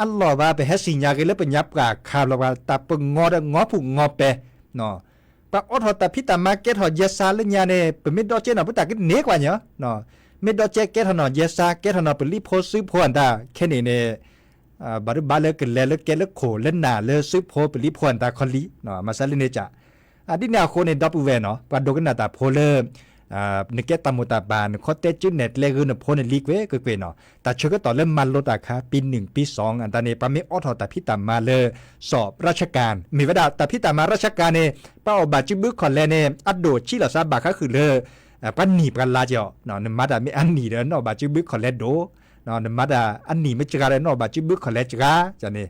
အလီၢ်ဘၣ် ပဟဲသ့ၣ်ညါဂ့ၤလၢပညါပှၢ်အခါဘျီ ပှၤတၢ်ပငီဒီးငီဖုၣ်ငီပဲ, ပှၤအိးထီၣ်တၢ်ဖံးတၢ်မၤကဲထီၣ်ယဲစါလၢညါန့ၣ် ပမ့ၢ်ဒီးကဲနီၤ ပတၢ်ကန့ၢ်ကွၢ်ညီ, မ့ၢ်ဒီးကဲကဲထီၣ်နီၤ ယဲစါ ကဲထီၣ်နီၤ ပလံၤဖိစုဖိအတၢ် ခဲန့ၣ်န့ၣ် ဘၣ်ဒိဘၣ်လၢကလဲၤလၢကဲလၢခိၣ်လၢနၢ်လၢစုဖိပလံၤဖိအတၢ်ခီလံ, မၤစၢၤလၢန့ၣ်ကၢ်, ဒ်န့ၣ်အဃိန့ၣ် ဒီပုၢ်ဝဲၢ်နီၤ ပှၤဒိကနၣ်တၢ်ဖိလၢ နကဲတၢ်မိၢ်တၢ်ပၢ် နခီတဲစုနဲၣ်ကျဲဂုာ်နဖိနလံၤကွ့ၢ်ကွ့ၢ်ကွ့ၢ်နီၤ, တၢ်ဆၢကတီၢ်လၢမၤလိတၢ်အခါ ပံနုၣ် ပံသီ အတၢ်န့ၣ် ပှၤမ့ၢ်အိးထီၣ်တၢ်ဖံးတၢ်မၤလၢ စီၣ်ရၢ်ၡကၣ် မ့ၢ်ဝဲဒၣ်တၢ်ဖံးတၢ်မၤရၢ်ၡကၣ်န့ၣ် ပှၤအီၣ်ဘၣ်စုဘုခီၣ်လဲၣ်န့ၣ် အဒိၣ်ဆံးလီၤစါဘၣ်ဃးဃုာ်လၢ ပှၤနံၣ်ပှၤလါကၢ်အီၤ, နမၤတၢ်မ့ၢ်အနံၣ်ဒီး နအီၣ်ဘၣ်စုဘုခီၣ်လဲၣ်ဒိၣ်, နမၤတၢ်အနံၣ်မ့ၢ်စှၤဒီး နအီၣ်ဘၣ်စုဘုခီၣ်လဲၣ်စှၤ, န့ၣ်,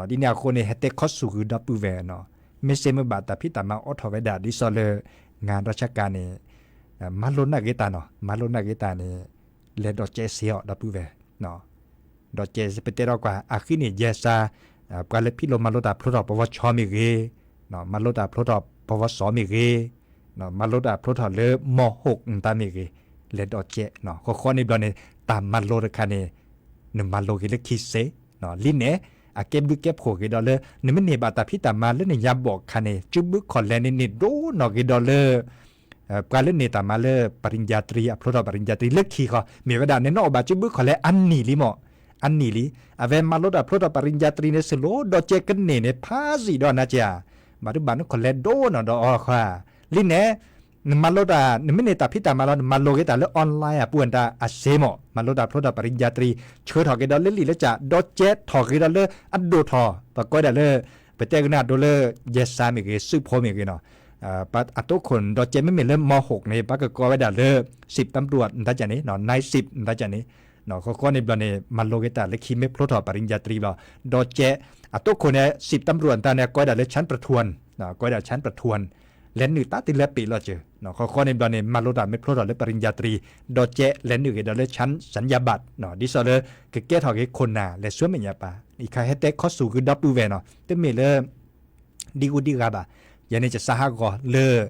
ဒ်န့ၣ်အဃိန့ၣ် ဟဲတဲခီဆူၣ်ဂုာ်ဒီပုၢ်ဝဲၢ်နီၤ, မ့ၢ်စ့မ့ၢ်ဘၣ်တၢ်ဖံးတၢ်မၤအိးထီၣ်ဝဲဒၣ် ဒ်သိးလၢ งานราชการ န့ၣ် မၤလိနာ်ဂ့ၤတၢ်နီၤ, မၤလိနာ်ဂ့ၤတၢ်န့ၣ် လဲၤဒီးကဲစ့အီၤဒီပုၢ်ဝဲၢ်, ဒီးကဲပတဲဒီးကွၢ် အဃံန့ၣ် ယဲစါ ပှၤလၢဖံးလိာ်မၤလိတၢ်ဖျိထီၣ်ပဝီဆီမ့ၢ်ဂ့ၤ, မၤလိတၢ်ဖျိထီၣ်ပဝီစီမ့ၢ်ဂ့ၤ, မၤလိတၢ်ဖျိထီၣ်လၢမီၢ်ဟိၣ်နတၢ်မ့ၢ်ဂ့ၤ, လဲၤဒီးကဲ, ဃီဃီန့ၣ်ဘျီန့ၣ် တၢ်မၤလိတခါန့ၣ် နမၤလိဂ့ၤလၢခံစ့, လံန့ၣ် အကဲဘျုးကဲဖှိၣ်ဂ့ၤဒီးလၢ နမ့ၢ်န့ၢ်ဘၣ်တၢ်ဖံးတၢ်မၤလၢနညါဘီၣ်အခါန့ၣ် စုဘုခီၣ်လဲၣ်န့ၣ်န့ၣ်ဒိၣ်နီၢ်ဂ့ၤဒီးလၢ ပှၤလၢန့ၢ်တၢ်မၤလၢ ပရံယါတြံ အဖျိထီၣ်ပရံယါတြံ လၢခံဃီ မ့ၢ်ဝဲဒၣ်န့ၣ် နအီၣ်ဘၣ်စုဘုခီၣ်လဲၣ်အနံၣ်လံမး, အနံၣ်လံ, အဝဲမၤလိတၢ်ဖျိထီၣ်ပရံယါတြံန့ၣ် စ့ၢ်လီၤဒီးကဲကန့ၢ်န့ၣ် ဖးစံးဒီးနၤကၢ်, ဘၣ်ဒိဘၣ်နခီၣ်လဲၣ်ဒိၣ်နီၢ်ဒီးအီၤဃီ, လံန့ၣ် နမၤလိတၢ် နမ့ၢ်န့ၢ်တၢ်ဖံးတၢ်မၤလီၤ နမၤလိက့ၤတၢ်လၢ online အပူၤ အတၢ်အစ့မး မၤလိတၢ်ဖျိထီၣ် ပရံယၤတြံ ဆှၢထီၣ်က့ၤဒီးလၢလံာ်လၢကၠၢ် ဒီးကဲထီၣ်က့ၤဒီးလၢအဒိၣ်ထီၣ် ပှၤကိးဝဲဒၣ်လၢ ပတဲကနၣ်ဒိလၢ ယဲၢ်စၢ်မ့ၢ်ဂ့ၤ စုဖီမ့ၢ်ဂ့ၤနီၤ အတိခိၣ်ဒီးကဲ မ့မ့ၢ်လၢ မဟိၣ်န့ၣ် ပှၤကကိးဝဲဒၣ်လၢ စံးပတံရူၣ် နတၢ်ကၠၢ်န့ၣ် နၢစံး နတၢ်ကၠၢ်န့ၣ် ဃီဃီန့ၣ်ဘျီန့ၣ် မၤလိက့ၤတၢ်လၢခံမ့ၢ်ဖျိထီၣ် ပရံယၤတြံ ဘျီ ဒီးကဲ အတိခိၣ်န့ၣ် စံးပတံရူၣ် နတၢ်န့ၣ် ကိးဝဲဒၣ်လၢ ชั้นประทวน ကိးဝဲဒၣ် ชั้นประทวน လဲၤနုာ်တၢ်တုၤလၢပ့ၤလီၤစၢၤ ဃီဃီန့ၣ်ဘျီန့ၣ် မၤလိတၢ်မ့ၢ်ဖျိထီၣ်လၢပရံယၤတြံ ဒီးကဲလဲၤနုာ်က့ၤဒီးလၢ ชั้นศัลยบัตร ဒ်သိးလၢ ကကဲထီၣ်က့ၤခိၣ်နၢ် လဲၤဆှၢမဲာ်ညါပၢ် အံၤခါဟဲတဲခီဆူၣ်ဂ့ၤဒီပုၢ်ဝဲၢ်နီၤ တမ့ၢ်လၢ ဒ်ဂူဒ်ဂၤဘၣ် ယဲန့ၣ်ကစးဟးဂီၤလၢ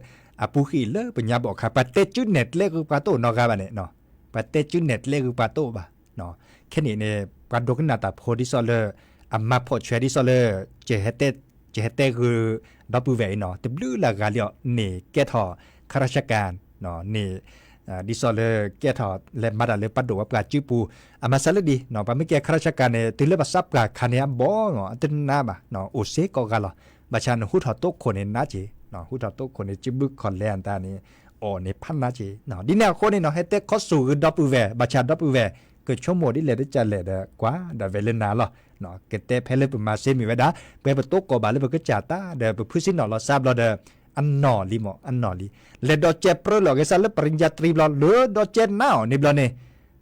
အပူၤဃံလၢပညါဘီၣ်ခါ ပှၤတဲကၠူနဲၣ်ကျဲဂ့ၤပှၤတအိၣ်နီတဂၤဘၣ်န့ၣ် ပှၤတဲကၠူနဲၣ်ကျဲဂ့ၤပှၤတအိၣ်ဘၣ် ခဲန့ၣ်န့ၣ် ပှၤဒိကနၣ်တၢ်ဖိဒ်သိးလၢ အမၤဖီၣ်ဆွဲဒ်သိးလၢ ကဟဲတဲဂ့ၤဒီပုၢ်ဝဲၢ်အံၤနီၤ တဘျုးလၢဂၤလံအီၤန့ၣ် ကဲထီၣ် ข้าราชการ န့ၣ် ဒ်သိးလၢကဲထီၣ်လဲၤမၤတၢ်လၢပှၤဒိၣ်ဝဲပှၤစုပူၤ အမၤစၢၤလၢဒ် ပှၤမ့ၢ်ကဲ ข้าราชการ န့ၣ် တုၤလၢပသးပှၢ်ခါန့ၣ် အဘီမး အတနါဘၣ် အိၣ်စ့ကိးဂၤလီၤ ဘၣ်ဆၣ်နဟူထီၣ်တိခိၣ်န့ၣ်နါက့ၤ ဟူထီၣ်တိခိၣ်န့ၣ် စုဘုခီၣ်လဲၤအတၢ်န့ၣ် အီၣ်န့ၣ်ဖးနါက့ၤ ဒ်န့ၣ်အဃိန့ၣ်နီၤ ဟဲတဲခီဆူၣ်ဂ့ၤဒီပုၢ်ဝဲၢ် ဘၣ်ဆၣ်ဒီပုၢ်ဝဲၢ် ကဆိကမိၣ်ဒ်လဲၣ်ဒ်ကလဲၣ်ဒီး ကွၢ်ဒၣ်ဝဲလၢနၤလီၤ ကတဲဖဲလၢပမၤစ့မ့ၢ်ဝဲဒၣ် ပှဲၤပတိကိးဘၣ်လၢပကစၢ်တၢ်ဒီး ပဖုစံနီၣ်လီၤစါဘျီဒီး အနီၢ်လံမး အနီၢ်လံ လဲၤဒီးကဲပြၢလီၤက့ၤစၢ်လၢပရံယၤတြံဘျီ လၢဒီးကဲနါအီၤန့ၣ်ဘျီန့ၣ်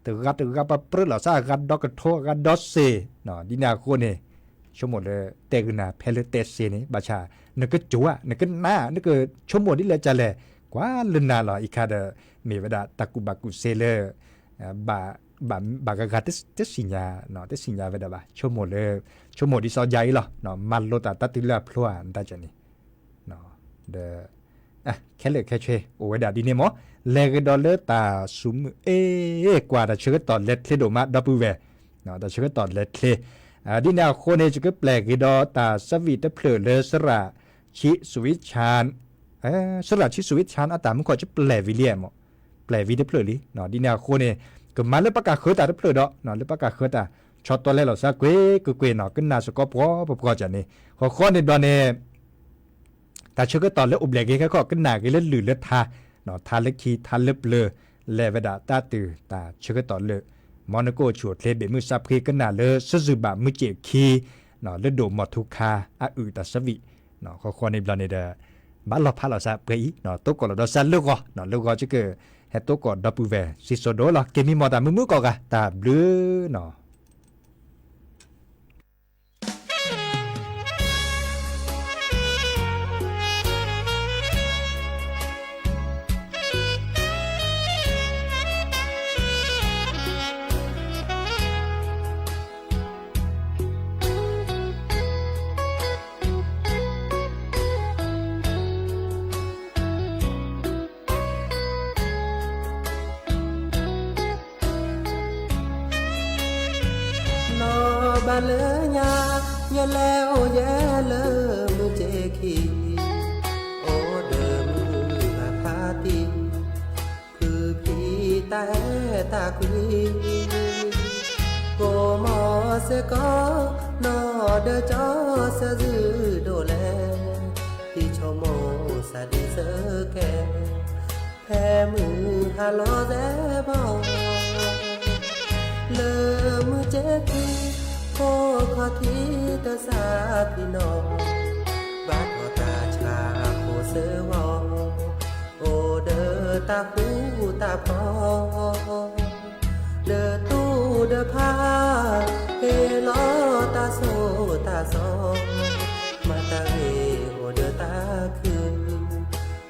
တဂၤတဂၤပပြၢလီၤစၢ် အဂၤဒီကထိ အဂၤဒီစ့ၢ် ဒ်န့ၣ်အဃိန့ၣ် ဆိကမိၣ်လၢ တဲဂ့ၤနၤဖဲလၢတဲစ့န့ၣ် ဘၣ်ဆၣ် နကကိး နကနါ နကဆိကမိၣ်ဒ်လဲၣ်ကလဲၣ် ကွၢ်လၢနၤလီၤ အံၤခါဒီး မ့ၢ်ဝဲဒၣ်တၢ်ကူၣ်ဘၣ်ကူၣ်စ့လၢ ဘၣ်ဂၤဂၤတသ့ၣ်ညါ တသ့ၣ်ညါဝဲဒၣ်ဘၣ် ဆိကမိၣ်လၢ ဆိကမိၣ်ဒ်သိးယၤအံၤလီၤ မၤလိတၢ်တၢ်တုၤလၢအဖျိဧါ နတၢ်ကၠၢ်န့ၣ် ဒီး ခဲလၢာ်ခဲဆ့ အိၣ်ဝဲဒၣ်ဒ်န့ၣ်မး လဲၤဂ့ၤဒီးလၢတၢ်ဆူၣ်မုၢ်အ့ ကွၢ်တၢ်ဆၢကတီၢ်လဲၤချ့ဒိၣ်မး ဒီပုၢ်ဝဲၢ် တၢ်ဆၢကတီၢ်လဲၤချ့ ဒ်န့ၣ်အဃိန့ၣ် ယကပျဲၢ်ဂ့ၤဒီးတၢ်ဆၢဝံၣ်တဖျၢၣ်လၢ စရၣ်ဆံးစူဝံၣ်ဆၣ် စရၣ်ဆံးစူဝံၣ်ဆၣ် အတၢ်မူခီၣ် ယပျဲၢ်ဝံၤလံမး ပျဲၢ်ဝံၤတဖျၢၣ်လံ ဒ်န့ၣ်အဃိန့ၣ် ကမၤလၢပကဃၢၤတၢ်တဖျၢၣ်ဒီး လၢပကဃၢၤတၢ် ဆီတလဲလီၤစၢ်ကွ့ၢ်ကွ့ၢ်နီၤ ကနၣ်စ့ၢ်ကီးပှီၢ်ပှီၢ်ကၠၢ်န့ၣ် ဃီဃီန့ၣ်ဘျီန့ၣ် တၢ်ဆၢကတီၢ်လၢအိၣ်ဘျဲၣ်က့ၤခဲခီ ကနၣ်က့ၤလၢလုၢ်လၢထါ ထါလၢခံ ထါလၢပျၢၤ လဲၤဝဲဒၣ်တၢ်တုၤတၢ်ဆၢကတီၢ်လၢ မ်နကအိၣ်ဆူၣ်အိၣ်ချ့ဘၣ်မုာ်သးဖှံ ကနၣ်လၢ စၢၣ်စူၣ်ဘၣ်မုာ်စ့ၣ်ခံ လၢဒိၣ်မီၤထူခါ အအုၣ်တၢ်ဆၢဝံၣ် ဃီဃီန့ၣ်ဘျီန့ၣ်ဒီး ဘၣ်လီၤဖးလီၤစၢ်ပှဲၤအံၤ တိကိးလီၤဒီးစၢ်လၢဂီၤ လၢဂီၤကက ဟဲတိကိးဒီပုၢ်ဝဲၢ် စံးစိၤဒိၣ်လီၤ က့ၤမံမီၢ်တၢ်မုာ်မုာ်ကိးဂၤ တၢ်ဘျုးနီၤ နီၢ်ဘၣ်လၢညါ ယလဲၤအိၣ်ယဲလၢမုၢ်က့ခံ အိၣ်ဒီးမုၢ်ဂၤဖးတံၢ် ဖုဖံတၢ်အဲၣ်တၢ်ကွံ ကိးမီၤစ့ၢ်ကီး နီၢ်ဒီးကၠီဆၢဇုဒိၣ်လဲၣ် ဖံဆိကမိၣ်စၢ်ဒ်စၢကဲ ဖဲမုၢ်ဟါလီၤစဲဘီ လၢမုၢ်ကဲခံ ဖိခီၣ်ထံးတစးဖံနီၤ ဘၣ်ထီၣ်တၢ်ဆါဖိစၢဝီ အိၣ်ဒီးတၢ်ဃူတၢ်ဖိး ဒီးတူၢ်ဒီးဖါ ဟ့ၣ်လီၤတၢ်ဆိၣ်တၢ်ဆီ မၤတၢ်ဂ့ၤအိၣ်ဒီးတၢ်ခု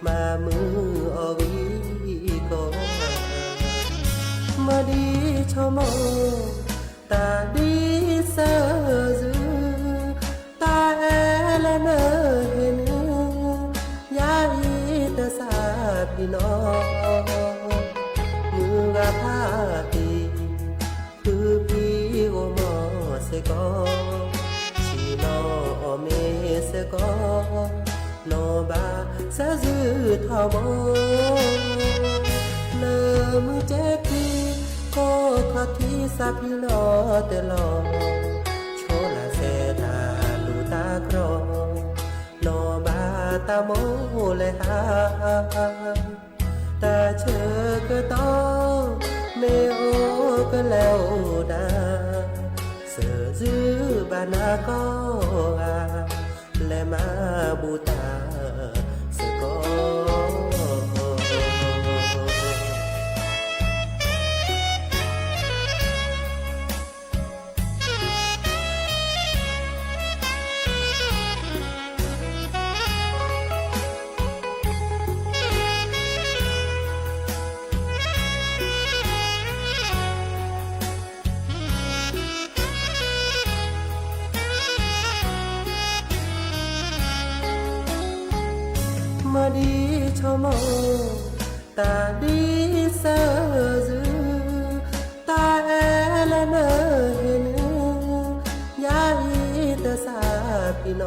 မၤမုာ်အီၤဂံၢ်ကီ မၤဒ်ဆိကမိၣ် တၢ်ဒ်စၢၢ်စု တၢ်အဲၣ်လၢနဟ့ၣ်နုာ် ယၤအံၤတစးဖံနီၤ မုၢ်ဂၤဖးတံၢ် ဖုဖံဂီၤမီၤစ့ၢ်ကီး ဆံးနီၤအီၤမ့ၢ်စ့ၢ်ကီး နီၢ်ဘၣ်စၢၢ်စုထီဘိ လၢမုၢ်ကဲခံ ဖိခီၣ်ထံးစးဖံလီၤတလီၤ ဆိလၢစဲတၢ်လူၢ်တၢ်ကြီ နီၢ်ဘၣ်တၢ်မိၣ်လဲၤဟး, တၢ်ဆၢကတီၢ် မ့ၢ်အိၣ်ကလဲၤအိၣ်ဒၣ်, စၢၤစုဘၣ်နၤကိးဂၤ, လဲၤမၤဘူၣ်တၢ်စ့ၢ်ကီး. မ့ၢ်ဒ်ဆိကမိၣ် တၢ်ဒ်စၢၤစု, တၢ်အဲၣ်လၢနဟ့ၣ်န့ၣ်, ယၤအံၤတစၢ်ဖံးနီၤ,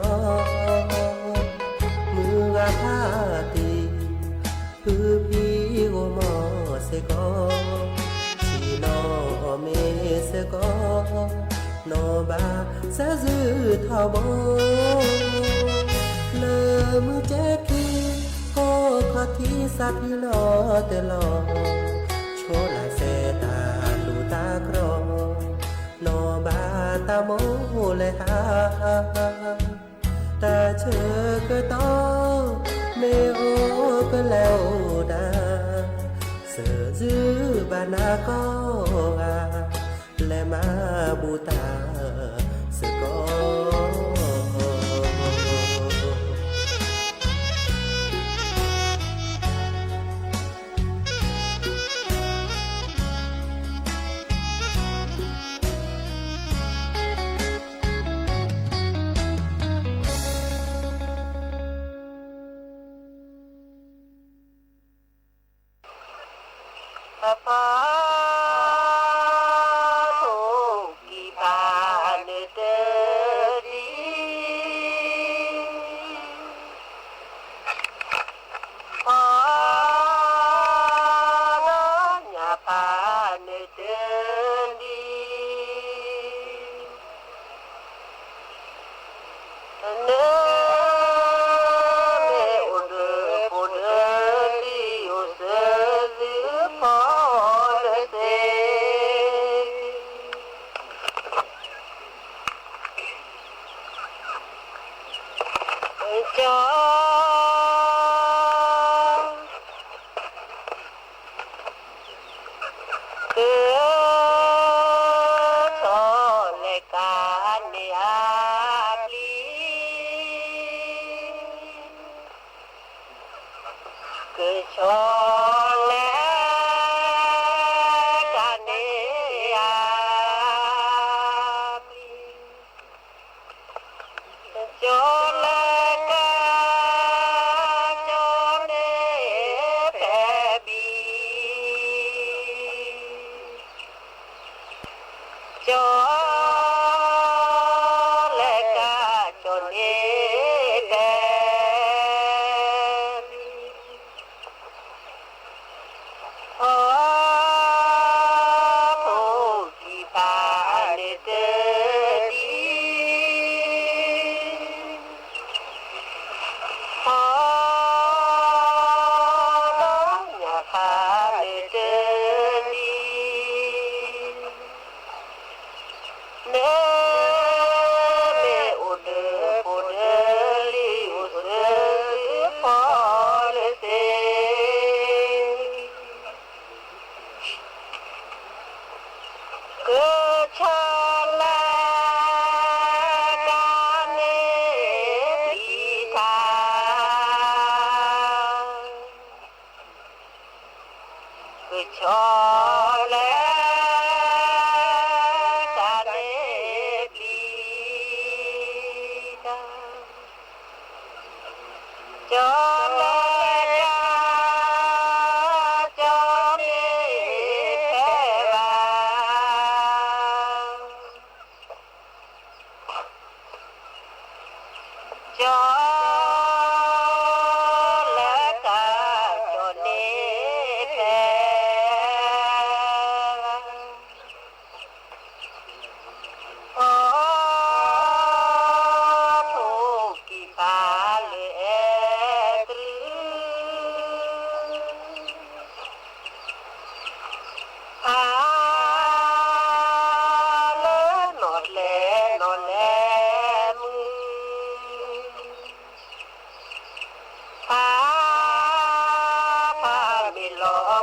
မုၢ်ဂၤဖးတံၢ် ဖုဖံဂီၢ်မီၢ်စ့ၢ်ကီး, ဆံးနီၣ်မ့ၢ်စ့ၢ်ကီး, နီၢ်ဘၣ်စၢၤစုထီဘိ, လၢမုၢ်ကဲခံ ကိးခီၣ်ထံးစးဖံးလီၤတလီၤ, ဆိလၢစဲတၢ်လူၢ်တၢ်ကြီ, နီၢ်ဘၣ်တၢ်မိၣ်လဲၤဟး, တၢ်ဆၢကတီၢ် မ့ၢ်အိၣ်ကလဲၤအိၣ်ဒၣ်, စၢၤစုဘၣ်နၤကိးဂၤ, လဲၤမၤဘူၣ်တၢ်စ့ၢ်ကီး. ဖီထိၣ်ကံၢ်ဖးနၢၤတဒံ, ဖီဒီးညၣ်ဖးနၢၤတဒံ, နမ့ၢ်အိၣ်ဒီးဖိဒီးလံၤ အိၣ်စၢၤစုဖီလၢသ့, ကၠီ ကဆီလဲၤကၤန့ၢ်အပျံၤ, ကဆီလဲၤကၤန့ၢ်အပျံၤ, ကဆီလဲၤကၤ ကၠီန့ၢ်ဖဲဘံ, ကၠီလဲၤကၤ ကၠီန့ၢ်ဖဲဘံ, ဖီထိၣ်ကံၢ်ဖးနၢၤတဒံ, ဖီဒီးညၣ်ဖးနၢၤတဒံ, နမ့ၢ်အိၣ်ဒီးဖိဒီးလံၤ အိၣ်စၢၤစုဖီလၢသ့, ကဆီလဲၤကၤန့ၢ်ပျံၤတၢ်, ကဆီလဲၤကၤန့ၢ်ပျံၤတၢ်, ကဆီလဲၤကၤ ကဆီန့ၢ်ဖဲဘံ, ကဆီလဲၤကၤ ကဆီန့ၢ်ဖဲ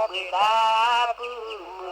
ဝံၤဘၣ်ပုၢ်မုၣ်လဲၤဝဲကျဲဝံၤစၢၤလံ နီၢ်ထံဆၣ်ပူၤနီၢ်ဖဲဃိ နီၢ်ထံဆၣ်ပူၤနီၢ်ဖဲ နီၢ်ဆၢကၢၢ်မီၤဒိၣ်ဟဲပူၤ နီၢ်ဆၢကၢၢ် ဘီၣ်ဒိၣ်ဟဲပူၤ ဖီထိၣ်ကံၢ်ဖးလၢအဲၣ်တရံ ဖး နီၢ်လဲၣ်နီၢ်လဲၣ်မုၢ် ဖး ဖးမ့ၢ်လီၤဘှံးဒၣ်ပုၢ်မုၣ်လဲၤလဲၤစၢၤလံ နီၢ်ထံဆၣ်ပူၤနီၢ်ဖဲလီၤ နီၢ်ထံဆၣ်ပူၤနီၢ်ဖဲလီၤ နီၢ်ဆၢကၢၢ် ဘီၣ်ဒိၣ်ဟဲလီၤ နီၢ်ဆၢကၢၢ် ဘီၣ်ဒိၣ်ဟဲလီၤ နီၢ်ထံဆၣ်ပူၤလၢမုၢ်ဒုး နီၢ်ထံဆၣ်ပူၤလၢမုၢ်ဒုး ကြၢးလဲၤကြၢးက့ၤတိၢ်လံ ကြၢးလဲၤကြၢးက့ၤတိၢ်လံ နီၢ်ထံဆၣ်ပူၤလၢဘၢၣ်တိၢ် နီၢ်ထံဆၣ်ပူၤလၢဘၢၣ်တိၢ် နီၢ်ဆၢကၢၢ် ကြၢးလဲၤကြၢး ကြၢးလဲၤကြၢးက့ၤလၢတၢ်ဆိ ကြၢးလဲၤကြၢးက့ၤလၢတၢ်ဆိ လီၤဘၣ်ဒ်ကၢၢ်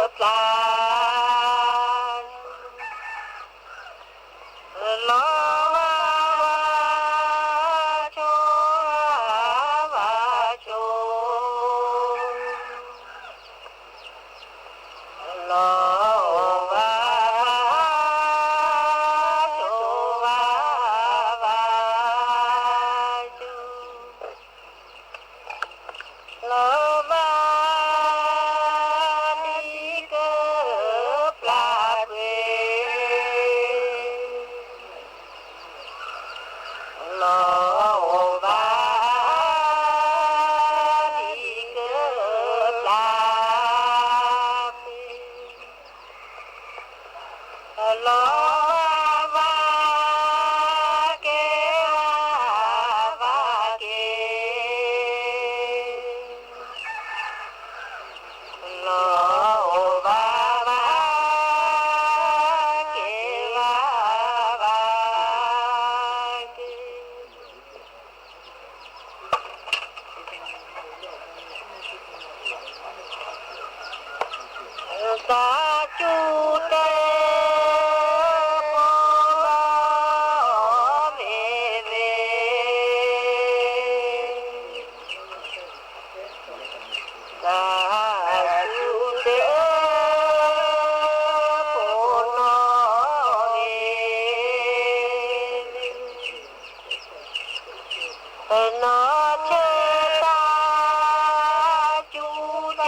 ဖျါဆိ လီၤဘၣ် ဒ်ကၢၢ်ဖျါ လီၤဘၣ် ဆိ ဘၣ်ဆိ လီၤဘၣ် ဆိ ဘၣ်ဘၣ်ဆိ လီၤဘၣ် တၢ်စူၢ်တဲ ဖိနီၣ်ဂ့ၤ, နီၢ်ဆၢတၢ်စူၢ်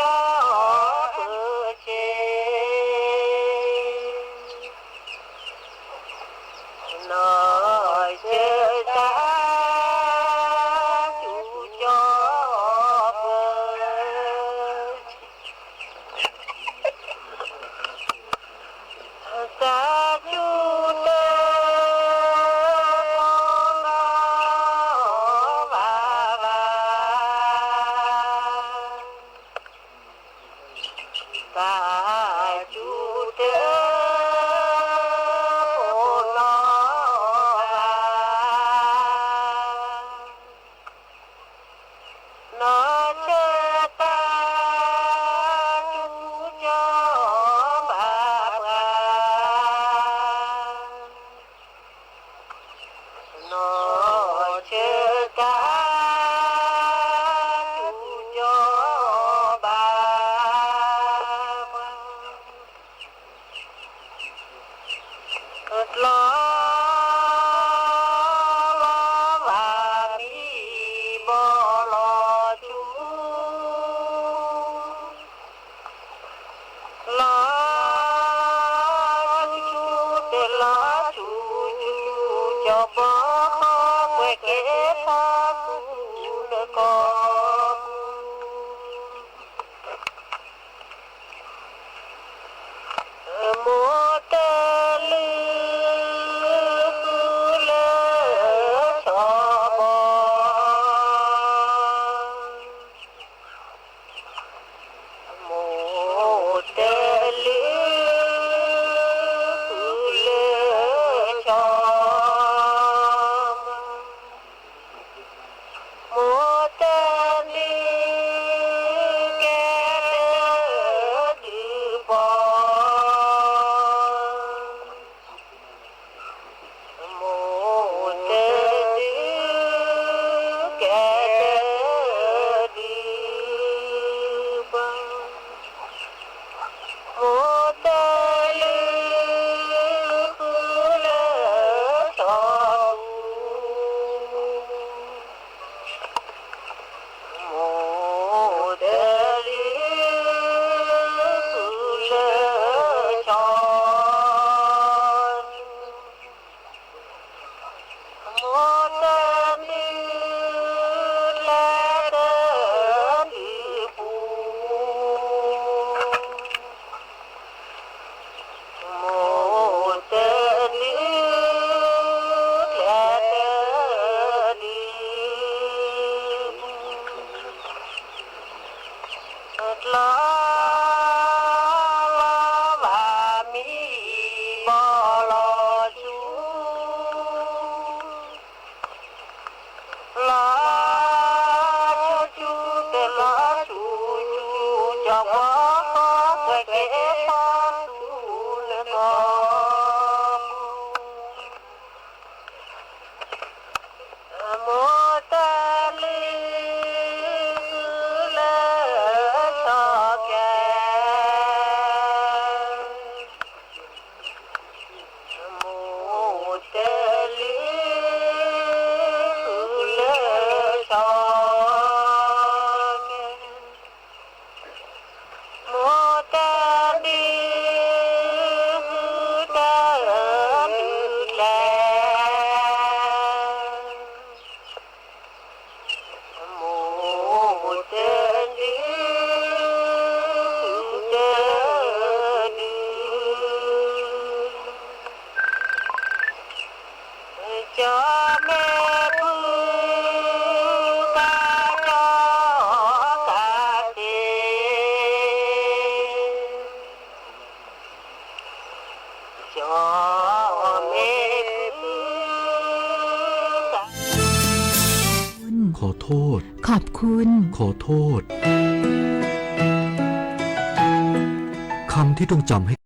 ကီၢ်ပၢဆ့ နီၢ်ဆၢတၢ်စူၢ်ကီၢ်ပၢ, တၢ်စူၢ်တဲ ဖိနီၣ်ဘၣ်ဘၣ် တၢ်စူၢ်တဲ ဖိနီၣ်ဘၣ်, နီၢ်ဆၢတၢ်စူၢ်ကီၢ်ဘၣ်ဘၣ် နီၢ်ဆၢတၢ်စူၢ်ကီၢ်ဘၣ်ဘၣ်, လီၤလီၤဘၣ်မံဘီလီၤဆူ လီၤဆူဆူ တလီၤဆူဆူ ကၠီဘီဃီကွဲးကဲဖီသူၣ်လၢကီၢ်ပူၤ, မိၢ်တလၢဃုလၢကၠီဘီ မိၢ်တလၢဃုလၢကၠီ, မိၢ်တဒုးကဲတဒုးဘီ မိၢ်တဒုးကဲတဒုးဘီ, မိၢ်တလၢဃုလၢကၠီပူၤ, မိၢ်တလၢဃုလၢကၠီ မိၢ်တဒုးကဲတဒုးပူၤ, မိၢ်တဒုးကဲတဒုးပူၤ, လီၤလီၤဘၣ်မံဘီလီၤဆူ လီၤဆူဆူ တလီၤဆူဆူ ကၠီဘီဃီကွဲးကဲဖီသူၣ်လၢကီၢ်ပူၤ, မိၢ်တလၢဃုလၢကၠီကဲ မိၢ်တလၢဃုလၢကၠီကဲ, မိၢ်တဒုးဃုတဒုးကျဲ မိၢ်တဒုးဃုတဒုး ကၠီမ့ၢ်ဖုကါ ကၠီကးသ့, ကၠီမ့ၢ်ဖုကါ, ขอโทษ ขอบคุณ ขอโทษ คำที่ต้องจำให้